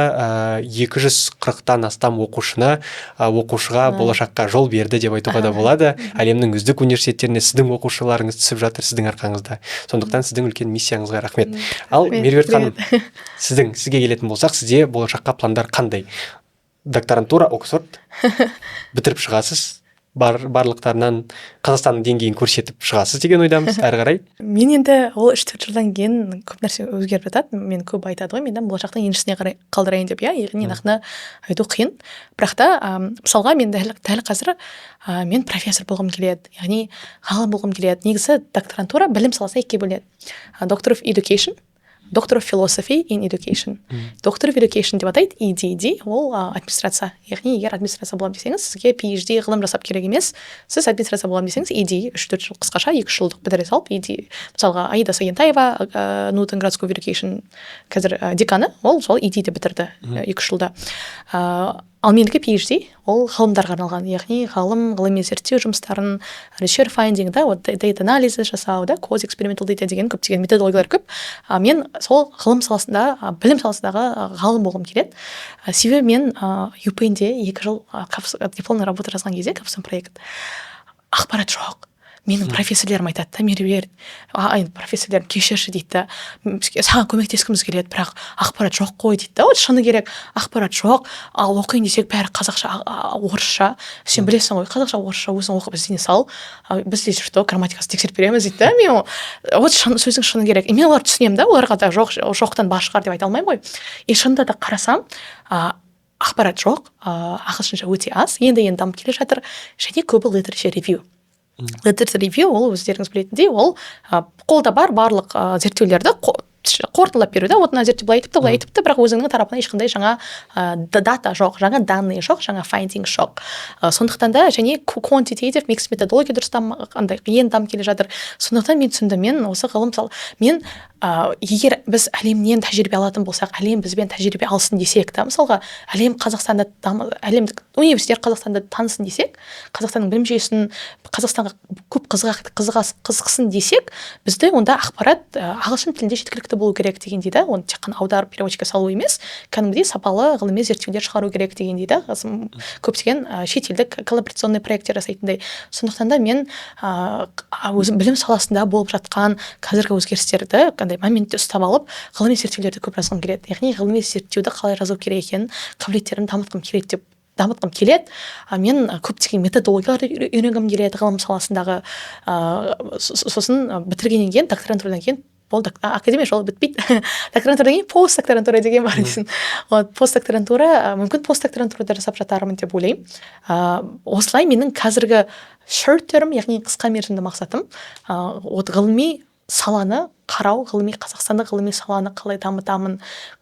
240-тан астам оқушыға болашаққа жол берді деп айтуға да болады. Әлемнің үздік университеттеріне сіздің оқушыларыңыз түсіп жатыр сіздің арқаңызда. Сондықтан сіздің үлкен миссияңызға рахмет. Ал Меруерт ханым, сізге келетін болсақ, сізде болашаққа пландар қандай? Докторантура Оксфорд бітіріп шығасыз, барлықтарынан Қазақстанның деңгейін көрсетіп шығасыз деген ойдамыз. Әрі қарай? Мен енді ол 3-4 жылдан кейін көп нәрсе өзгеріп жатады. Мен көп айтады ғой, мен болашақтың еншісіне қарай қалдырайын деп, иә. Яғни нақты айту қиын, бірақ та мысалға, мен дәл қазір мен профессор болғым келеді, яғни ғалым болғым келеді. Негізі докторантура білім саласында екіге бөлінеді: Doctor of Education, Doctor of Philosophy in Education. Doctor of Education деп атайды, EdD, ол администрация. Яғни егер администрация боламын десеңіз, сізге PhD ғылым жасап керек емес. Сіз администрация боламын десеңіз, ED 3-4 жыл, қысқаша 2-3 жылдық бітіре салып ED. Мысалға, Аида Сагентаева, Newton Grad School of Education қазір деканы, ол сол ED-ді бітірді 2-3 жылда. Ал менікі PhD, ол ғалымдарға арналған, яғни ғалым ғылыми зерттеу жұмыстарын, research finding да, вот data анализис жасау да, quasi experimental data деген көптеген методологиялар көп. Мен сол ғылым саласында, білім саласындағы ғалым болғым келеді. Себебі мен UPN-де 2 жыл дипломный работа жазған кезде, capstone проект, ақпарат жоқ. Менің профессорлерім айтады да: «Меруерт, енді профессорлерім, кешірші, — дейді да, — саған көмектескіміз келеді, бірақ ақпарат жоқ қой», — дейді да. Вот шыны керек, ақпарат жоқ. Ал оқиын десек, бәрі қазақша, орысша. Сен білесің ғой қазақша, орысша, өзің оқып іздене сал, біз если что грамматикасын тексеріп береміз, дейді да. Мен вот шын, сөздің шыны керек, и мен оларды түсінемін да, оларға да жоқ, жоқтан бар шығар деп айта алмаймын ғой. И шынында да қарасам, ақпарат жоқ, ағылшынша өте аз, енді енді дамып келе жатыр және көбі literature review. Literature review ол, өздеріңіз білетіндей, ол қолда бар барлық зерттеулерді қорытындылап беру да. Вот мына зерттеу былай айтыпты, былай айтыпты, бірақ өзіңнің тарапынан ешқандай жаңа дата жоқ, жаңа данные жоқ, жаңа finding жоқ. Сондықтан да және quantitative mixed методология дұрыс андай енді дамып келе жатыр. Сондықтан мен түсіндім, мен осы ғылым сал мен егер біз әлемнен тәжірибе алатын болсақ, әлем бізбен тәжірибе алсын десек та, мысалға, әлем Қазақстанда, әлемдік университет Қазақстанда танысын десек, Қазақстанның білім жүйесін, Қазақстанға көп қызықсын десек, бізде онда ақпарат ағылшын тілінде жеткілікті болу керек дегендей да. Оны тек қана аударып, переводчикке салу емес, кәдімгідей сапалы ғылыми зерттеулер шығару керек дегендей да, көптеген шетелдік коллаборационный проекттер жасайтындай. Сондықтан да мен өзім білім саласында болып жатқан қазіргі өзгерістерді андай моментте ұстап алып, ғылыми зерттеулерді көп жазғым келеді. Яғни ғылыми зерттеуді қалай жазу керек екенін, қабілеттерімді дамытқым келеді деп дамытқым келеді. Мен көптеген методологияларды үйренгім келеді ғылым саласындағы. Сосын бітіргеннен кейін, докторантурадан кейін, ол академия жолы бітпейді, докторантурадан кейін постдокторантура деген бар дейсің. Вот постдокторантура, мүмкін, постдокторантурада жасап жатармын деп ойлаймын. Осылай менің қазіргі short term, яғни қысқа мерзімді мақсатым вот ғылыми саланы қарау, ғылыми, Қазақстандық ғылыми саланы қалай дамытамын,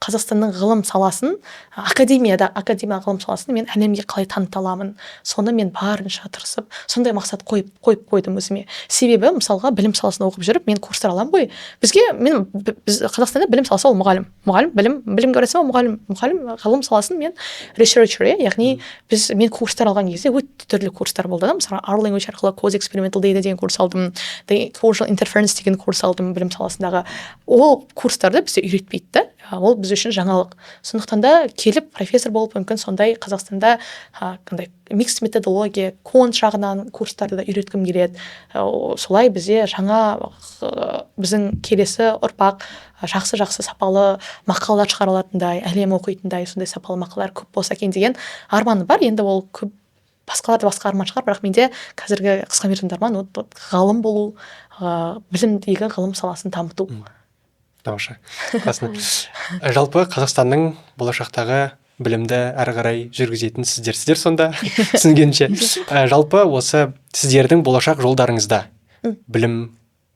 Қазақстанның ғылым саласын, академияда, академиялық ғылым саласын мен әлемге қалай таныта аламын, соны мен барынша тырысып, сондай мақсат қойып қойдым өзіме. Себебі мысалға, білім саласында оқып жүріп, мен курстар аламын ғой. Бізге мен біз Қазақстанда білім саласы ол мұғалім, мұғалім, білім, білімге барасың ба, мұғалім, мұғалім. Ғылым саласын мен researcher, иә. Яғни біз, мен курстар алған кезде өте түрлі курстар болды да. Мысалы, R language арқылы quasi experimental data деген курс алдым, causal inference деген курс алдым білім саласындағы. Ол курстарды бізде үйретпейді да, ол біз үшін жаңалық. Сондықтан да келіп профессор болып, мүмкін, сондай Қазақстанда қандай mixed методология, quant жағынан курстарды да үйреткім келеді. Солай бізде жаңа біздің келесі ұрпақ жақсы жақсы сапалы мақалалар шығара алатындай, әлем оқитындай сондай сапалы мақалалар көп болса екен деген арманым бар. Енді ол көп Басқаларда басқа арман шығар, бірақ менде қазіргі қысқа мерзімді арман вот ғалым болу, білімдегі ғылым саласын дамыту. Тамаша, классно. Жалпы, Қазақстанның болашақтағы білімді әрі қарай жүргізетін сіздерсіздер сонда, түсінгенше. Жалпы, осы сіздердің болашақ жолдарыңызда, білім,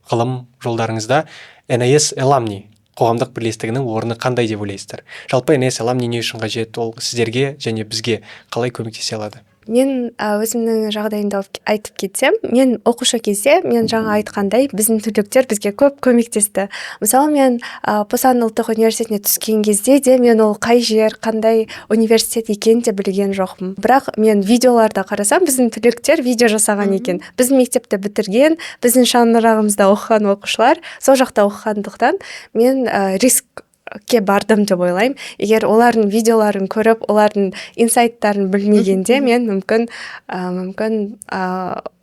ғылым жолдарыңызда NIS Alumni қоғамдық бірлестігінің орны қандай деп ойлайсыздар? Жалпы, NIS Alumni не үшін қажет, ол сіздерге және бізге қалай көмектесе алады? Мен өзімнің жағдайымды айтып кетсем, мен оқушы кезде, мен жаңа айтқандай, біздің түлектер бізге көп көмектесті. Мысалы, мен Пусан ұлттық университетіне түскен кезде де мен ол қай жер, қандай университет екенін де білген жоқпын. Бірақ мен видеоларда қарасам, біздің түлектер видео жасаған екен. Біздің мектепті бітірген, біздің шаңырағымызда оқыған оқушылар сол жақта оқығандықтан, мен рискке бардым деп ойлаймын. Егер олардың видеоларын көріп, олардың инсайттарын білмегенде, мен мүмкін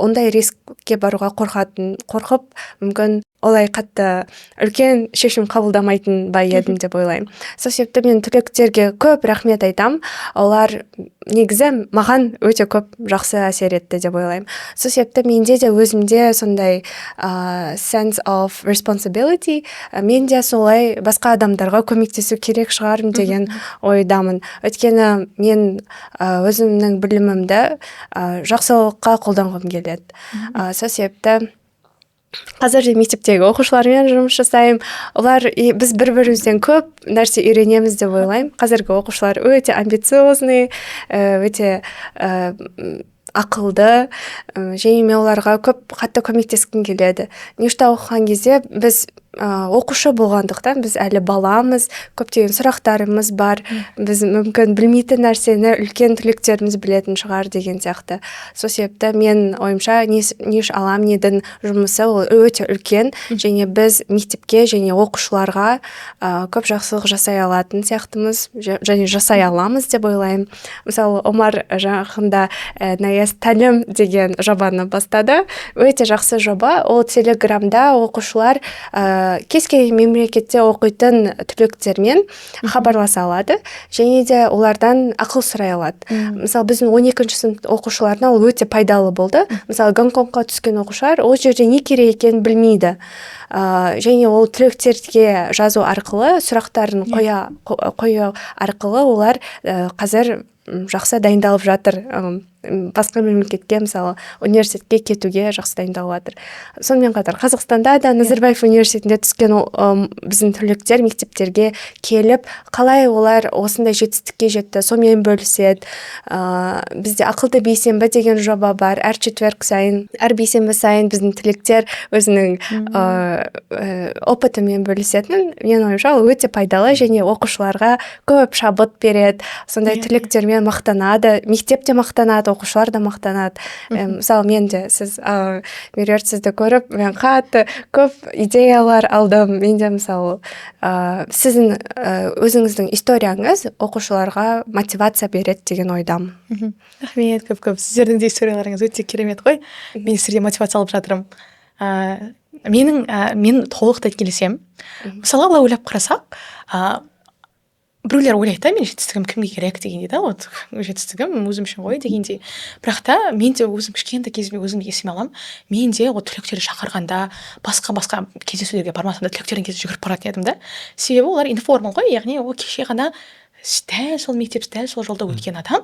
ондай рискке баруға қорқып, мүмкін, олай қатты үлкен шешім қабылдамайтын ба едім деп ойлаймын. Сол себепті мен түлектерге көп рахмет айтамын. Олар негізі маған өте көп жақсы әсер етті деп ойлаймын. Сол себепті менде де, өзімде сондай sense of responsibility, мен де солай басқа адамдарға көмектесу керек шығармын деген ойдамын. Өйткені мен өзімнің білімімді жақсылыққа қолданғым келеді. Сол себепті қазір де мектептегі оқушылармен жұмыс жасаймын. Олар и біз бір бірімізден көп нәрсе үйренеміз деп ойлаймын. Қазіргі оқушылар өте амбициозный, өте ақылды, және мен оларға көп қатты көмектескім келеді. НИШ-та оқыған кезде біз оқушы болғандықтан, біз әлі баламыз, көптеген сұрақтарымыз бар. Біз мүмкін білмейтін нәрсені үлкен түлектеріміз білетін шығар деген сияқты. Сол себепті мен ойымша, НИШ Alumni-дің жұмысы ол өте үлкен және біз мектепке және оқушыларға көп жақсылық жасай алатын сияқтымыз және жасай аламыз деп ойлаймын. Мысалы, Омар жақында NIS Тәлім деген жобаны бастады. Өте жақсы жоба. Ол Телеграмда оқушылар кез келген мемлекетте оқитын түлектермен хабарласа алады және де олардан ақыл сұрай алады. Мысалы, біздің 12 сынып оқушыларына ол өте пайдалы болды. Мысалы, Гонконгқа түскен оқушылар ол жерде не керек екенін білмейді, және ол түлектерге жазу арқылы, сұрақтарын қою арқылы олар қазір жақсы дайындалып жатыр, басқа мемлекетке, мысалы, университетке кетуге жақсы дайындалып жатыр. Сонымен қатар Қазақстанда да Назарбаев университетінде түскен біздің түлектер мектептерге келіп, қалай олар осындай жетістікке жетті, сонымен бөліседі. Бізде «Ақылды бейсенбі» деген жоба бар. Әр четверг сайын, әр бейсенбі сайын біздің түлектер өзінің опытымен бөлісетін. Менің ойымша, ол өте пайдалы және оқушыларға көп шабыт береді. Сондай түлектермен мақтанады, мектеп те мақтанады, оқушылар да мақтанады. Мысалы, мен де сіз, Меруерт, сізді көріп, мен қатты көп идеялар алдым. Мен де, мысалы, сіздің өзіңіздің историяңыз оқушыларға мотивация береді деген ойдамын. Рахмет көп көп. Сіздердің де историяларыңыз өте керемет қой. Мен сіздерден мотивация алып жатырмын. Мен толықтай келісемін. Мысалға, былай ойлап қарасақ, біреулер ойлайды да, менің жетістігім кімге керек дегендей да, вот жетістігім өзім үшін ғой дегендей. Бірақ та мен де өзім кішкентай кезімде өзімді есіме аламын, мен де вот түлектерді шақырғанда, басқа басқа кездесулерге бармасам да, түлектердің кезіне жүгіріп баратын едім да. Себебі олар informal ғой, яғни ол кеше ғана дәл сол мектеп, дәл сол жолда өткен адам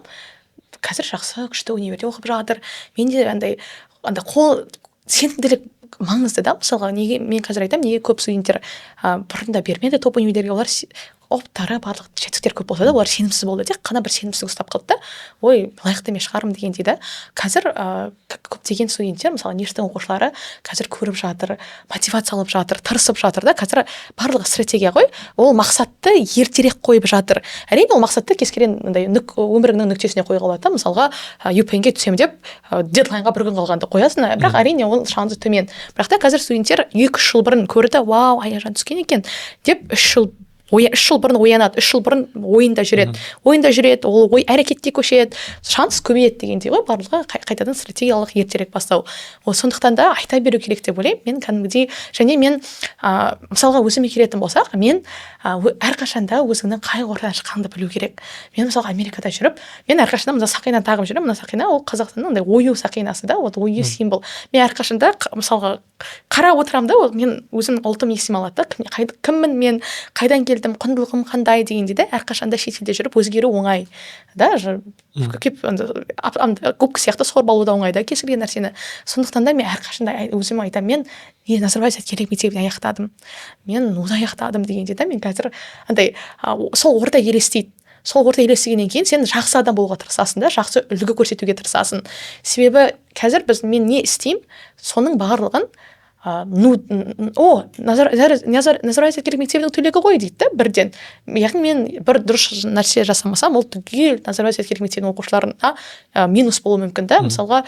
қазір жақсы, күшті универде оқып жатыр. Менде андай қол сенімділік маңызды да. Мысалға, неге мен қазір айтамын, неге көп студенттер бұрында бермеді топ универлерге? Олар опыттары, барлық жетістіктері көп болса да, олар сенімсіз болды, тек қана бір сенімсіздік ұстап қалды да, ой, лайықты емес шығармын дегендей да. Қазір көптеген студенттер, мысалы, НИШ-тің оқушылары қазір көріп жатыр, мотивация алып жатыр, тырысып жатыр да. Қазір барлығы стратегия ғой, ол мақсатты ертерек қойып жатыр. Әрине, ол мақсатты кез келген мындай өміріңнің нүктесіне қоюға болады да. Мысалға, UPenn-ге түсемін деп, дедлайнға бір күн қалғанда қоясың, бірақ, әрине, ол шансы төмен. Бірақ та қазір студенттер 2-3 жыл бұрын көрді: «Вау, Аяжан түскен екен», – деп, 3 жыл 3 жыл бұрын оянады, 3 жыл бұрын ойында жүреді, ойында жүреді, ол ой әрекетке көшеді, шанс көбейеді дегендей ғой. Барлығы қайтадан стратегиялық ертерек бастау. Ол сондықтан да айта беру керек деп ойлаймын мен кәдімгідей. Және мен мысалға, өзіме келетін болсақ, мен әрқашанда өзіңнің қай ортадан шыққаныңды білу керек. Мен, мысалға, Америкада жүріп, мен әрқашанда мына сақина тағып жүремін. Мына сақина ол Қазақстанның андай ою сақинасы да, вот ою символ. Мен әрқашанда мысалға, қарап отырамын да, ол мен өзімнің ұлтым есіме алады да, кіммін мен, қайдан келдім, құндылығым қандай дегендей да. Әрқашанда шетелде жүріп өзгеру оңай да, кеп андай губка сияқты сорып алу да оңай да кез келген нәрсені. Сондықтан да мен әрқашанда өзіме айтамын: мен не Назарбаев зияткерлік мектебін аяқтадым, мен оны аяқтадым дегенде да. Мен қазір андай сол орта елестейді. Сол орта елестегеннен кейін сен жақсы адам болуға тырысасың да, жақсы үлгі көрсетуге тырысасың. Себебі қазір біз, мен не істеймін, соның барлығын ну о Назарбаев зияткерлік мектебінің түлегі ғой дейді да бірден. Яғни мен бір дұрыс нәрсе жасамасам, ол түгел Назарбаев зияткерлік мектебінің оқушыларына минус болуы мүмкін да. Мысалға,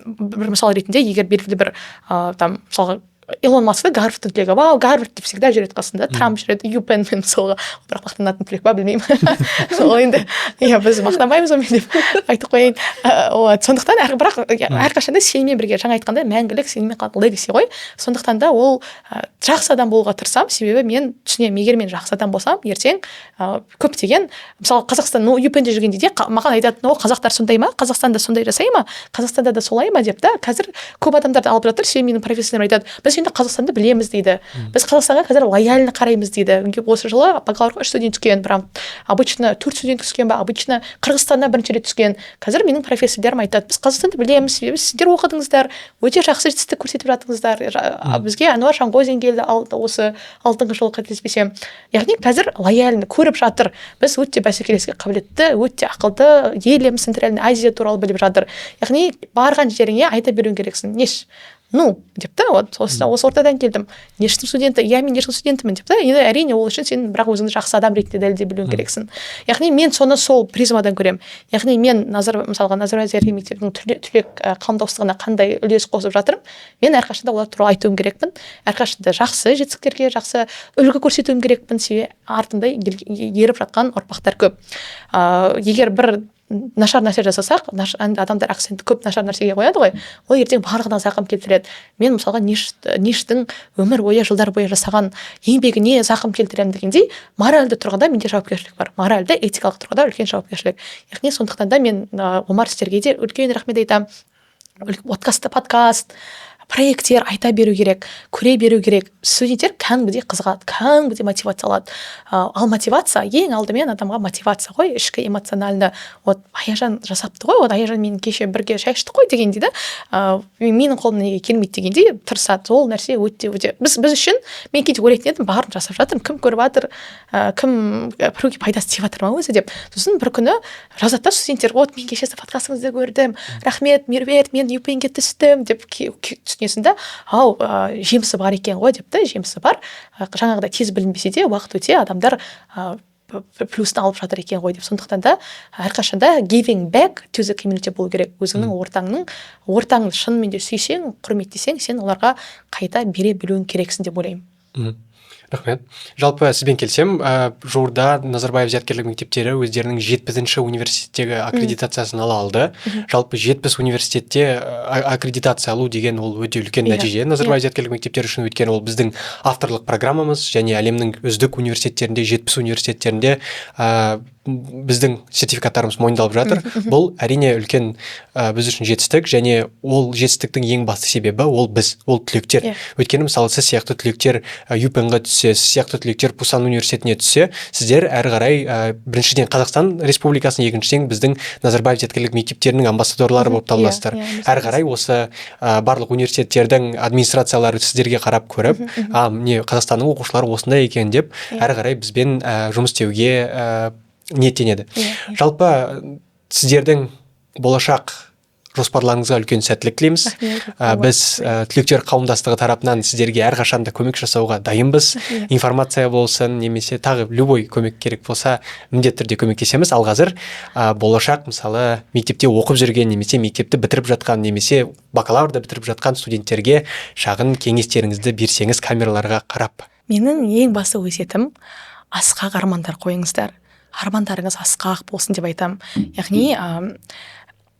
бір мысал ретінде, егер белгілі бір там, мысалға, Илон Маск та Гарвардтың түлегі, вау, Гарвард деп всегда жүреді қасында. Трамп жүреді UPenn-мен, мысалға. Бірақ мақтанатын түлек па, білмеймін ол енді. Иә, біз мақтанбаймыз онымен деп айтып қояйын. Вот сондықтан бірақ әрқашанда сенімен бірге, жаңа айтқандай, мәңгілік сенімен қалатын legacy ғой. Сондықтан да ол жақсы адам болуға тырысамын, себебі мен түсінемін: егер мен жақсы адам болсам, ертең көптеген, мысалы, Қазақстан, ну, UPenn-де жүргенде де маған айтатын: «О, қазақтар сондай ма? Қазақстанда сондай жасай ма? Қазақстанда да солай ма?» — деп та. Қазір көп адамдарды алып жатыр, себебі менің профессорларым айтады: «Біз енді Қазақстанды білеміз, — дейді, — біз Қазақстанға қазір лояльно қараймыз», — дейді. Осы жылы бакалаврға үш студент түскен, прям обычно төрт студент түскен ба, обычно Қырғызстаннан бірінші рет түскен. Қазір менің профессорларым айтады: «Біз Қазақстанды білеміз, себебі сіздер оқыдыңыздар, өте жақсы жетістік көрсетіп жатырсыздар». Бізге Әнуар Жанғозин келді осы алдыңғы жылы, қателеспесем. Яғни қазір лояльно көріп жатыр, біз өте бәсекелестікке қабілетті, өте ақылды еліміз, Центральный Азия туралы біліп жатыр. Яғни барған жеріңе айта беруің керексің: НИШ, ну, деп та. Вот осы ортадан келдім, НИШ-тің студенті, иә, мен НИШ-тің студентімін деп та. Енді, әрине, ол үшін сен бірақ өзіңді жақсы адам ретінде дәлелдей білуің керексің. Яғни мен соны сол призмадан көремін. Яғни мен мысалға, Назарбаев зияткерлік мектебінің түлек қауымдастығына қандай үлес қосып жатырмын, мен әрқашанда олар туралы айтуым керекпін, әрқашанда жақсы жетістіктерге жақсы үлгі көрсетуім керекпін, себебі артында еріп жатқан ұрпақтар көп. Егер бір нашар нәрсе жасасақ, адамдар акцентті көп нашар нәрсеге қояды ғой, ол ертең барлығына зақым келтіреді. Мен, мысалға, НИШ-тің өмір бойы, жылдар бойы жасаған еңбегіне зақым келтіремін дегендей, моральды тұрғыда менде жауапкершілік бар, моральды, этикалық тұрғыда үлкен жауапкершілік. Яғни сондықтан да мен Омар, сіздерге де үлкен рахмет айтамын. Подкаст, проекттер айта беру керек, көре беру керек. Студенттер кәдімгідей қызығады, кәдімгідей мотивация алады. Ал мотивация ең алдымен адамға мотивация ғой, ішкі эмоционально. Вот Аяжан жасапты ғой, вот Аяжан мен кеше бірге шай іштік қой дегендей да, менің қолымнан неге келмейді дегендей тырысады. Ол нәрсе өте өте біз үшін. Мен кейде ойлайтын едім: барын жасап жатырмын, кім көріп жатыр, кім, біреуге пайдасы тиіп жатыр ма өзі деп. Сосын бір күні жазады да студенттер: «Вот мен кеше подкастыңызды көрдім, рахмет, Меруерт, мен UPenn-ге түстім», — деп. Түсінесің да, ау, жемісі бар екен ғой деп та. Жемісі бар. Жаңағыдай тез білінбесе де, уақыт өте адамдар плюсын алып жатыр екен ғой деп. Сондықтан да әрқашанда giving back to the community болу керек. Өзіңнің ортаңды шынымен де сүйсең, құрметтесең, сен оларға қайта бере білуің керексің деп ойлаймын. Рахмет. Жалпы, сізбен келісемін. Жуырда Назарбаев зияткерлік мектептері өздерінің 70-ші университеттегі аккредитациясын ала алды. Жалпы, 70 университетте аккредитация алу деген ол өте үлкен нәтиже Назарбаев зияткерлік мектептері үшін, өйткені ол біздің авторлық программамыз және әлемнің үздік университеттерінде, 70 университеттерінде біздің сертификаттарымыз мойындалып жатыр. Бұл, әрине, үлкен біз үшін жетістік және ол жетістіктің ең басты себебі ол біз, ол түлектер. Өйткені, мысалы, сіз сияқты түлектер UPenn-ға түссе, сіз сияқты түлектер Пусан университетіне түссе, сіздер әрі қарай біріншіден, Қазақстан Республикасының, екіншіден, біздің Назарбаев зияткерлік мектептерінің амбассадорлары болып табыласыздар. Әрі қарай осы барлық университеттердің администрациялары сіздерге қарап көріп, а міне, Қазақстанның оқушылары осындай екен деп, әрі қарай бізбен жұмыс істеуге ниеттенеді. иә, иә. Жалпы, сіздердің болашақ жоспарларыңызға үлкен сәттілік тілейміз. Рахмет. Біз түлектер қауымдастығы тарапынан сіздерге әрқашан да көмек жасауға дайынбыз. Рахмет. Информация болсын немесе тағы любой көмек керек болса, міндетті түрде көмектесеміз. Ал қазір болашақ, мысалы, мектепте оқып жүрген немесе мектепті бітіріп жатқан немесе бакалаврды бітіріп жатқан студенттерге шағын кеңестеріңізді берсеңіз камераларға қарап. Менің ең басты өсиетім: асқақ армандар қойыңыздар, армандарыңыз асқақ болсын деп айтамын. Яғни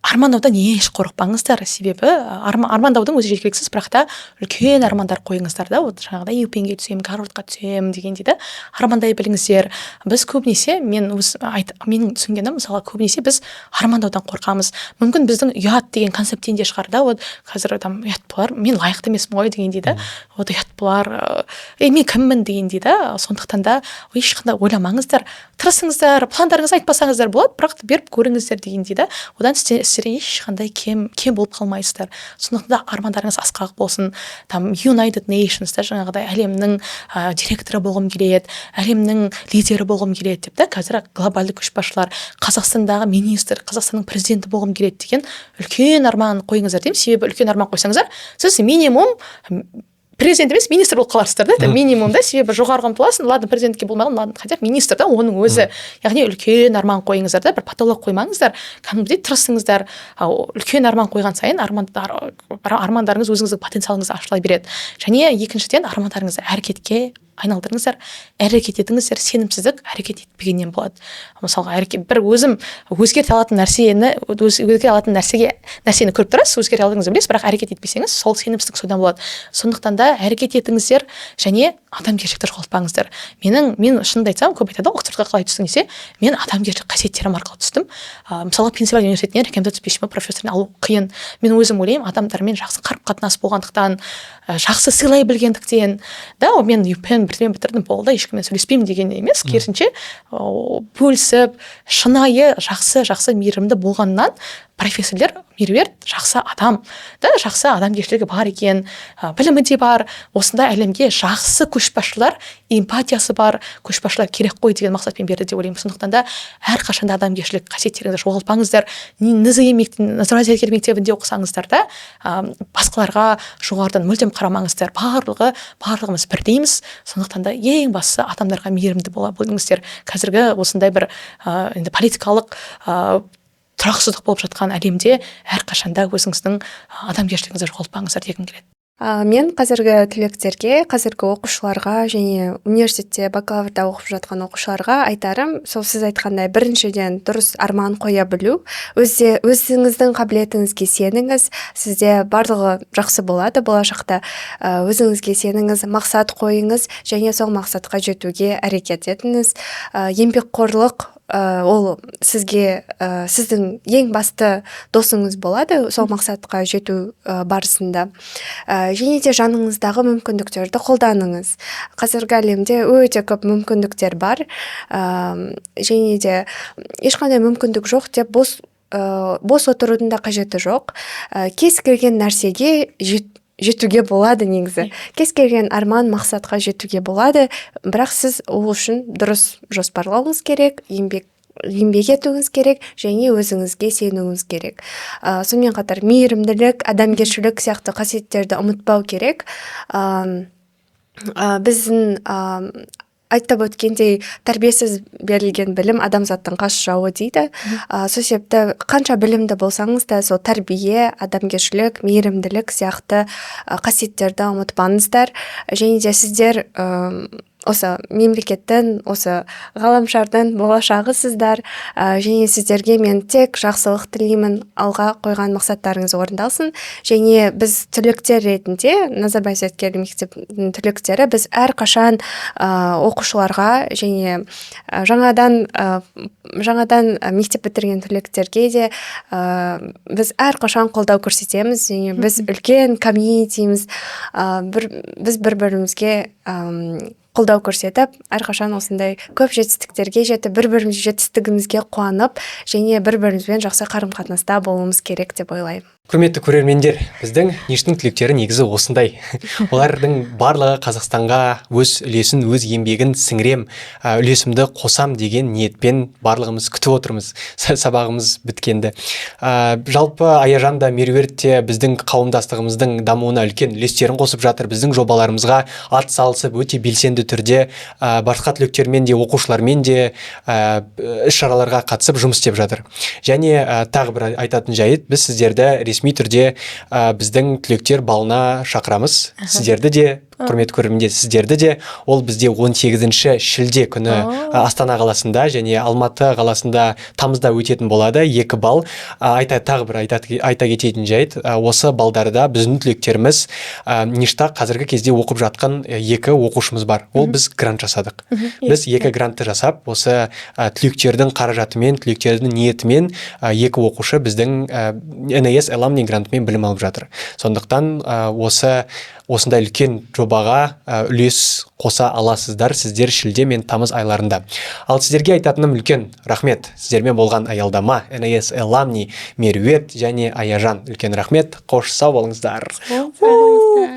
армандаудан еш қорықпаңыздар, себебі армандаудың өзі жеткіліксіз, бірақ та үлкен армандар қойыңыздар да. Вот жаңағыдай UPenn-ге түсемін, Гарвардқа түсемін дегендей да армандай біліңіздер. Біз көбінесе, мен өз айт, менің түсінгенім, мысалы, көбінесе біз армандаудан қорқамыз. Мүмкін, біздің ұят деген концепттен де шығар да. Вот қазір там ұят болар, мен лайықты емеспін ғой дегендей да, вот ұят болар, ей, мен кіммін дегендей да. Сондықтан да ешқандай ойламаңыздар, тырысыңыздар. Пландарыңызды айтпасаңыздар болады, бірақ беріп көріңіздер дегендей да. Одан сіздер ешқандай кем болып қалмайсыздар. Сондықтан да армандарыңыз асқақ болсын. Там United Nations да, жаңағыдай әлемнің директоры болғым келеді, әлемнің лидері болғым келеді деп та, қазір глобалды көшбасшылар, Қазақстандағы министр, Қазақстанның президенті болғым келеді деген үлкен арман қойыңыздар деймін. Себебі үлкен арман қойсаңыздар, сіз минимум президент емес, министр болып қаларсыздар да. Это минимум да. Себебі жоғарыға ұмтыласың, ладно, президентке болмаған, ладно, хотя бы министр да оның өзі. Яғни үлкен арман қойыңыздар да, бір потолок қоймаңыздар, кәдімгідей тырысыңыздар. Үлкен арман қойған сайын армандарыңыз, өзіңіздің потенциалыңыз ашыла береді. Және екіншіден, армандарыңызды әрекетке айналдырыңыздар, әрекет етіңіздер. Сенімсіздік әрекет етпегеннен болады. Мысалға, әрекет, бір өзім өзгерте алатын нәрсені, өзгерте алатын нәрсені көріп тұрасыз, өзгерте алатыныңызды білесіз, бірақ әрекет етпесеңіз, сол сенімсіздік содан болады. Сондықтан да әрекет етіңіздер және адамгершілікті жоғалтпаңыздар. Мен шынымды айтсам, көп айтады ғой, Оксфордқа қалай түстің десе, мен адамгершілік қасиеттерім арқылы түстім. Мысалға, Пенсильвания университетіне рекомендация письмо профессорын алу қиын. Мен өзім ойлаймын, адамдармен жақсы қарым қатынас болғандықтан, жақсы сыйлай білгендіктен да. Мен UPenn бірдеме бітірдім, болды, ешкіммен сөйлеспеймін деген емес, керісінше, бөлісіп, шынайы, жақсы жақсы мейірімді болғаннан профессорлер: «Меруерт жақсы адам да, жақсы адамгершілігі бар екен, білімі де бар, осындай әлемге жақсы көшбасшылар, эмпатиясы бар көшбасшылар керек қой» деген мақсатпен берді деп ойлаймын. Сондықтан да әрқашанда адамгершілік қасиеттеріңізді жоғалтпаңыздар. НЗЕ, Назарбаев зияткерлік мектебінде оқысаңыздар да, басқаларға жоғарыдан мүлдем қарамаңыздар. Барлығымыз бірдейміз. Сондықтан да ең бастысы, адамдарға мейірімді бола біліңіздер. Қазіргі осындай бір енді политикалық тұрақсыздық болып жатқан әлемде әрқашанда өзіңіздің адамгершілігіңізді жоғалтпаңыздар дегім келеді. Мен қазіргі түлектерге, қазіргі оқушыларға және университетте бакалаврда оқып жатқан оқушыларға айтарым сол сіз айтқандай: біріншіден, дұрыс арман қоя білу, өзіңіздің қабілетіңізге сеніңіз, сізде барлығы жақсы болады болашақта. Өзіңізге сеніңіз, мақсат қойыңыз және сол мақсатқа жетуге әрекет етіңіз. Еңбекқорлық ол сізге сіздің ең басты досыңыз болады сол мақсатқа жету барысында. Және де жаныңыздағы мүмкіндіктерді қолданыңыз. Қазіргі әлемде өте көп мүмкіндіктер бар. Және де ешқандай мүмкіндік жоқ деп бос отырудың да қажеті жоқ. Кез келген нәрсеге жетуге болады негізі. Кез келген арман мақсатқа жетуге болады, бірақ сіз ол үшін дұрыс жоспарлауыңыз керек, еңбек етуіңіз керек және өзіңізге сенуіңіз керек. Сонымен қатар мейірімділік, адамгершілік сияқты қасиеттерді ұмытпау керек. Біздің айтып өткендей, тәрбиесіз берілген білім адамзаттың қас жауы дейді. Сол себепті қанша білімді болсаңыз да, сол тәрбие, адамгершілік, мейірімділік сияқты қасиеттерді ұмытпаңыздар. Және де сіздер осы мемлекеттің, осы ғаламшардың болашағысыздар. Және сіздерге мен тек жақсылық тілеймін, алға қойған мақсаттарыңыз орындалсын. Және біз түлектер ретінде, Назарбаев зияткерлік мектебінің түлектері, біз әрқашан оқушыларға және жаңадан мектеп бітірген түлектерге де біз әрқашан қолдау көрсетеміз. Және біз үлкен комьюнитиміз, біз бір бірімізге қолдау көрсетіп, әрқашан осындай көп жетістіктерге жетіп, бір біріміздің жетістігімізге қуанып және бір бірімізбен жақсы қарым қатынаста болуымыз керек деп ойлаймын. Құрметті көрермендер, біздің НИШ-тің түлектері негізі осындай. Олардың барлығы Қазақстанға өз үлесін, өз еңбегін сіңірем, үлесімді қосам деген ниетпен барлығымыз күтіп отырмыз сабағымыз біткенді. Жалпы Аяжан да, Меруерт те біздің қауымдастығымыздың дамуына үлкен үлестерін қосып жатыр. Біздің жобаларымызға ат салысып, өте белсенді түрде басқа түлектермен де, оқушылармен де іс шараларға қатысып жұмыс істеп жатыр. Және тағы бір айтатын жайт: біз сіздерді ресми түрде біздің түлектер балына шақырамыз. Сіздерді де. Құрметті көрермендер, сіздерді де. Ол бізде 18 шілде күні Астана қаласында және Алматы қаласында тамызда өтетін болады екі бал. Айта тағы бір айта кететін жайт, осы балдарда біздің түлектеріміз, НИШ-та қазіргі кезде оқып жатқан екі оқушымыз бар. Ол біз грант жасадық. Біз екі грантты жасап, осы түлектердің қаражатымен, түлектердің ниетімен екі оқушы біздің NAS Alumni грантымен білім алып жатыр. Сондықтан осы осындай үлкен жобаға үлес қоса аласыздар сіздер шілде мен тамыз айларында. Ал сіздерге айтатыным: үлкен рахмет. Сіздермен болған Аялдама, NAS Alumni, Меруерт және Аяжан. Үлкен рахмет, қош, сау болыңыздар. Сау болыңыздар.